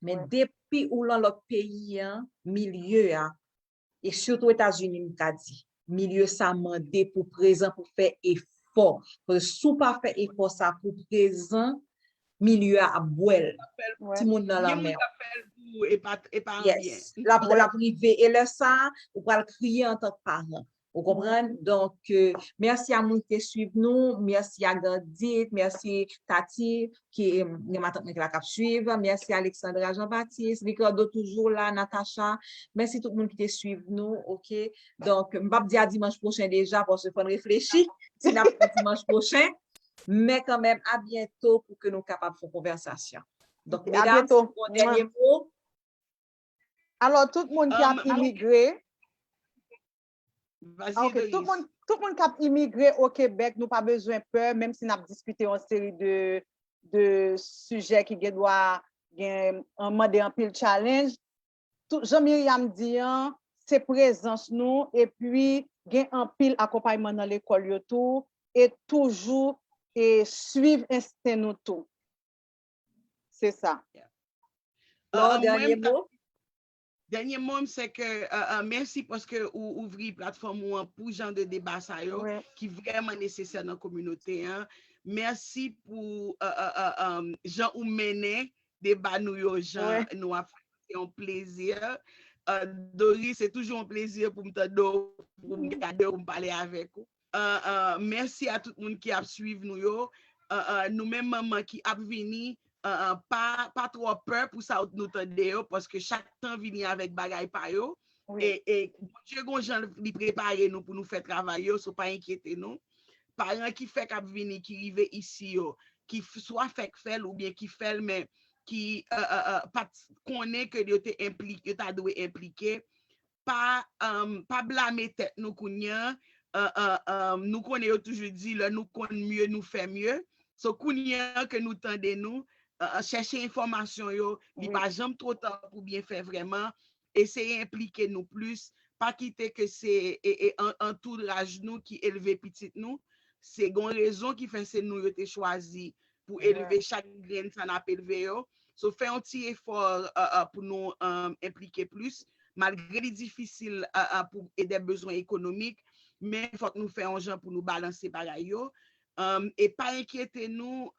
men depi ou lan lòt peyi an, milye a, e sitou Etazini, m ka di, milye sa mande pou prezan, pou fè efò. Paske si w pa fè efò sa pou prezan, milye a ap bwè l. Timoun nan lanmè. L ap rive, e lè sa, ou pral kriye antank paran. Ou konprann? Donk, mèsi a moun ki te swiv nou, mèsi a Gandit, mèsi Tati, ki gen matant mwen ki la k ap swiv, mèsi Alexandra Jean Baptiste, Ricardo toujou la, Natacha, mèsi tout moun ki te swiv nou, oke? Donk, m p ap di a dimanch pwochen deja, paske fò n reflechi si n ap fè dimanch pwochen, men kanmenm, a byento pou ke nou kapab fè yon konvèsasyon. Donk, medam, si w gen yon dènye mo. Alò, tout moun ki ap imigre, Ok, tout moun, tout moun k ap imigre o Kebèk, nou pa bezwen pè, menm si n ap diskite yon seri de, de sijè ki gen dwa gen, mande anpil challenge. Tout, jan Myriam di an, se prezans nou, epi gen anpil akonpayman nan lekòl yo tou, e toujou e swiv ensten nou tou. Se sa. Lò, dènye mo? Dènye mo m se ke mèsi paske ou ouvri platfòm ou an pou jan de deba sa yo ki vrèman nesesè nan kominote an. Mèsi pou jan ou mennen deba nou yo, jan nou ap fè. Se yon plezi. Doris, se toujou yon plezi pou m tande w, pou m gade w, pou m pale avèk ou. Mèsi a tout moun ki ap swiv nou yo. Nou menm manman ki ap vini, pa, pa twò pè pou sa nou tande yo, paske chak tan vini avèk bagay pa yo. E, e Bondye gon jan li prepare nou pou nou fè travay yo, so pa enkyete nou. Paran ki fèk ap vini, ki rive isi yo, ki swa fèk fè l oubyen ki fè l, men ki pa t konnen ke yo te enplike, yo ta dwe enplike, pa, pa blame tèt nou kounye a. Nou konnen yo toujou di, lè nou konn mye, nou fè mye. So, kounye a ke nou tande nou, chèche enfòmasyon yo, li pa janm twò ta pou byen fè vrèman. Eseye enplike nou plis. Pa kite ke se antouraj nou ki elve pitit nou. Se gon rezon ki fè se nou yo te chwazi pou elve chak grenn sa n ap elve yo. So, fè yon ti efò pou nou enplike plis. Malgre li difisil pou e dè bezwen ekonomik, men fòk nou fè yon jan pou nou balanse bagay yo. E pa enkyete nou,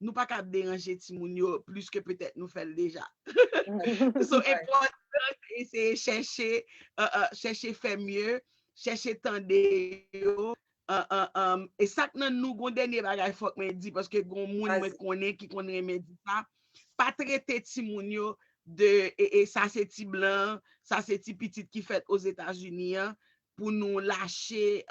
nou pa ka ap deranje timoun yo plis ke petèt nou fè l deja. So, enpòtan eseye chèche, chèche fè mye, chèche tande yo. E sa k nan nou, gon dènye bagay fòk mwen di, paske gon moun mwen konnen ki konn renmen di sa, pa trete timoun yo de, e, e sa se ti blan, sa se ti pitit ki fèt Ozetazini an, pou nou lache,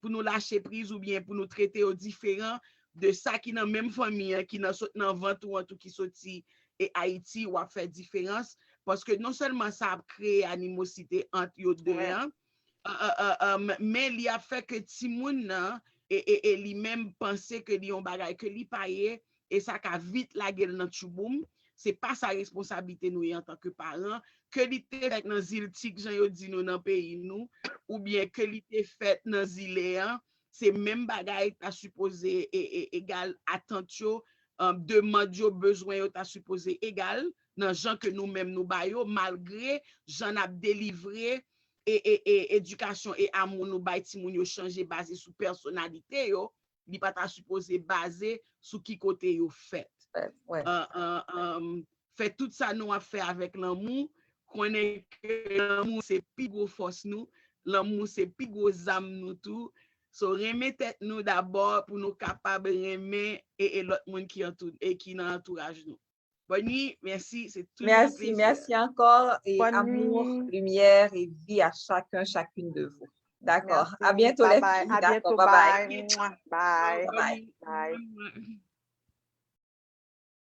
pou nou lache priz oubyen pou nou trete yo diferan de sa ki nan menm fanmi an, ki nan, sot nan vant ou an tou, ki soti e Ayiti, w ap fè diferans. Paske non sèlman sa ap kreye animosite ant yo de an, men li ap fè ke timoun nan e, e, e li menm panse ke li yon bagay ke li pa ye, e sa ka vit lage l nan tchouboum. Se pa sa responsablite nou ye antanke paran. Ke li te fèt nan zil Tik, jan yo di nou nan peyi nou, oubyen ke li te fèt nan zile an, se menm bagay ta sipoze e, e, egal atant yo, demann yo, bezwen yo ta sipoze egal nan jan ke nou menm nou ba yo, malgre jan n ap delivre e, e, e edikasyon e amou nou bay timoun yo chanje baze sou pèsonalite yo, li pa ta sipoze baze sou ki kote yo fèt. Fè tout sa nou ap fè avèk lanmou, konnen ke lanmou se pi gwo fòs nou, lanmou se pi gwo zam nou tou. So, renmen tèt nou dabò pou nou kapab renmen e, e lòt moun ki antou, e ki nan antouraj nou. Bonne nuit, mèsi, se toujou yon plezi. Mèsi, mèsi ankò. E amour, lumière et vie à chacun, chacune de vous. D'accord. À bientôt, les filles. D'accord. Bye bye. Bye bye.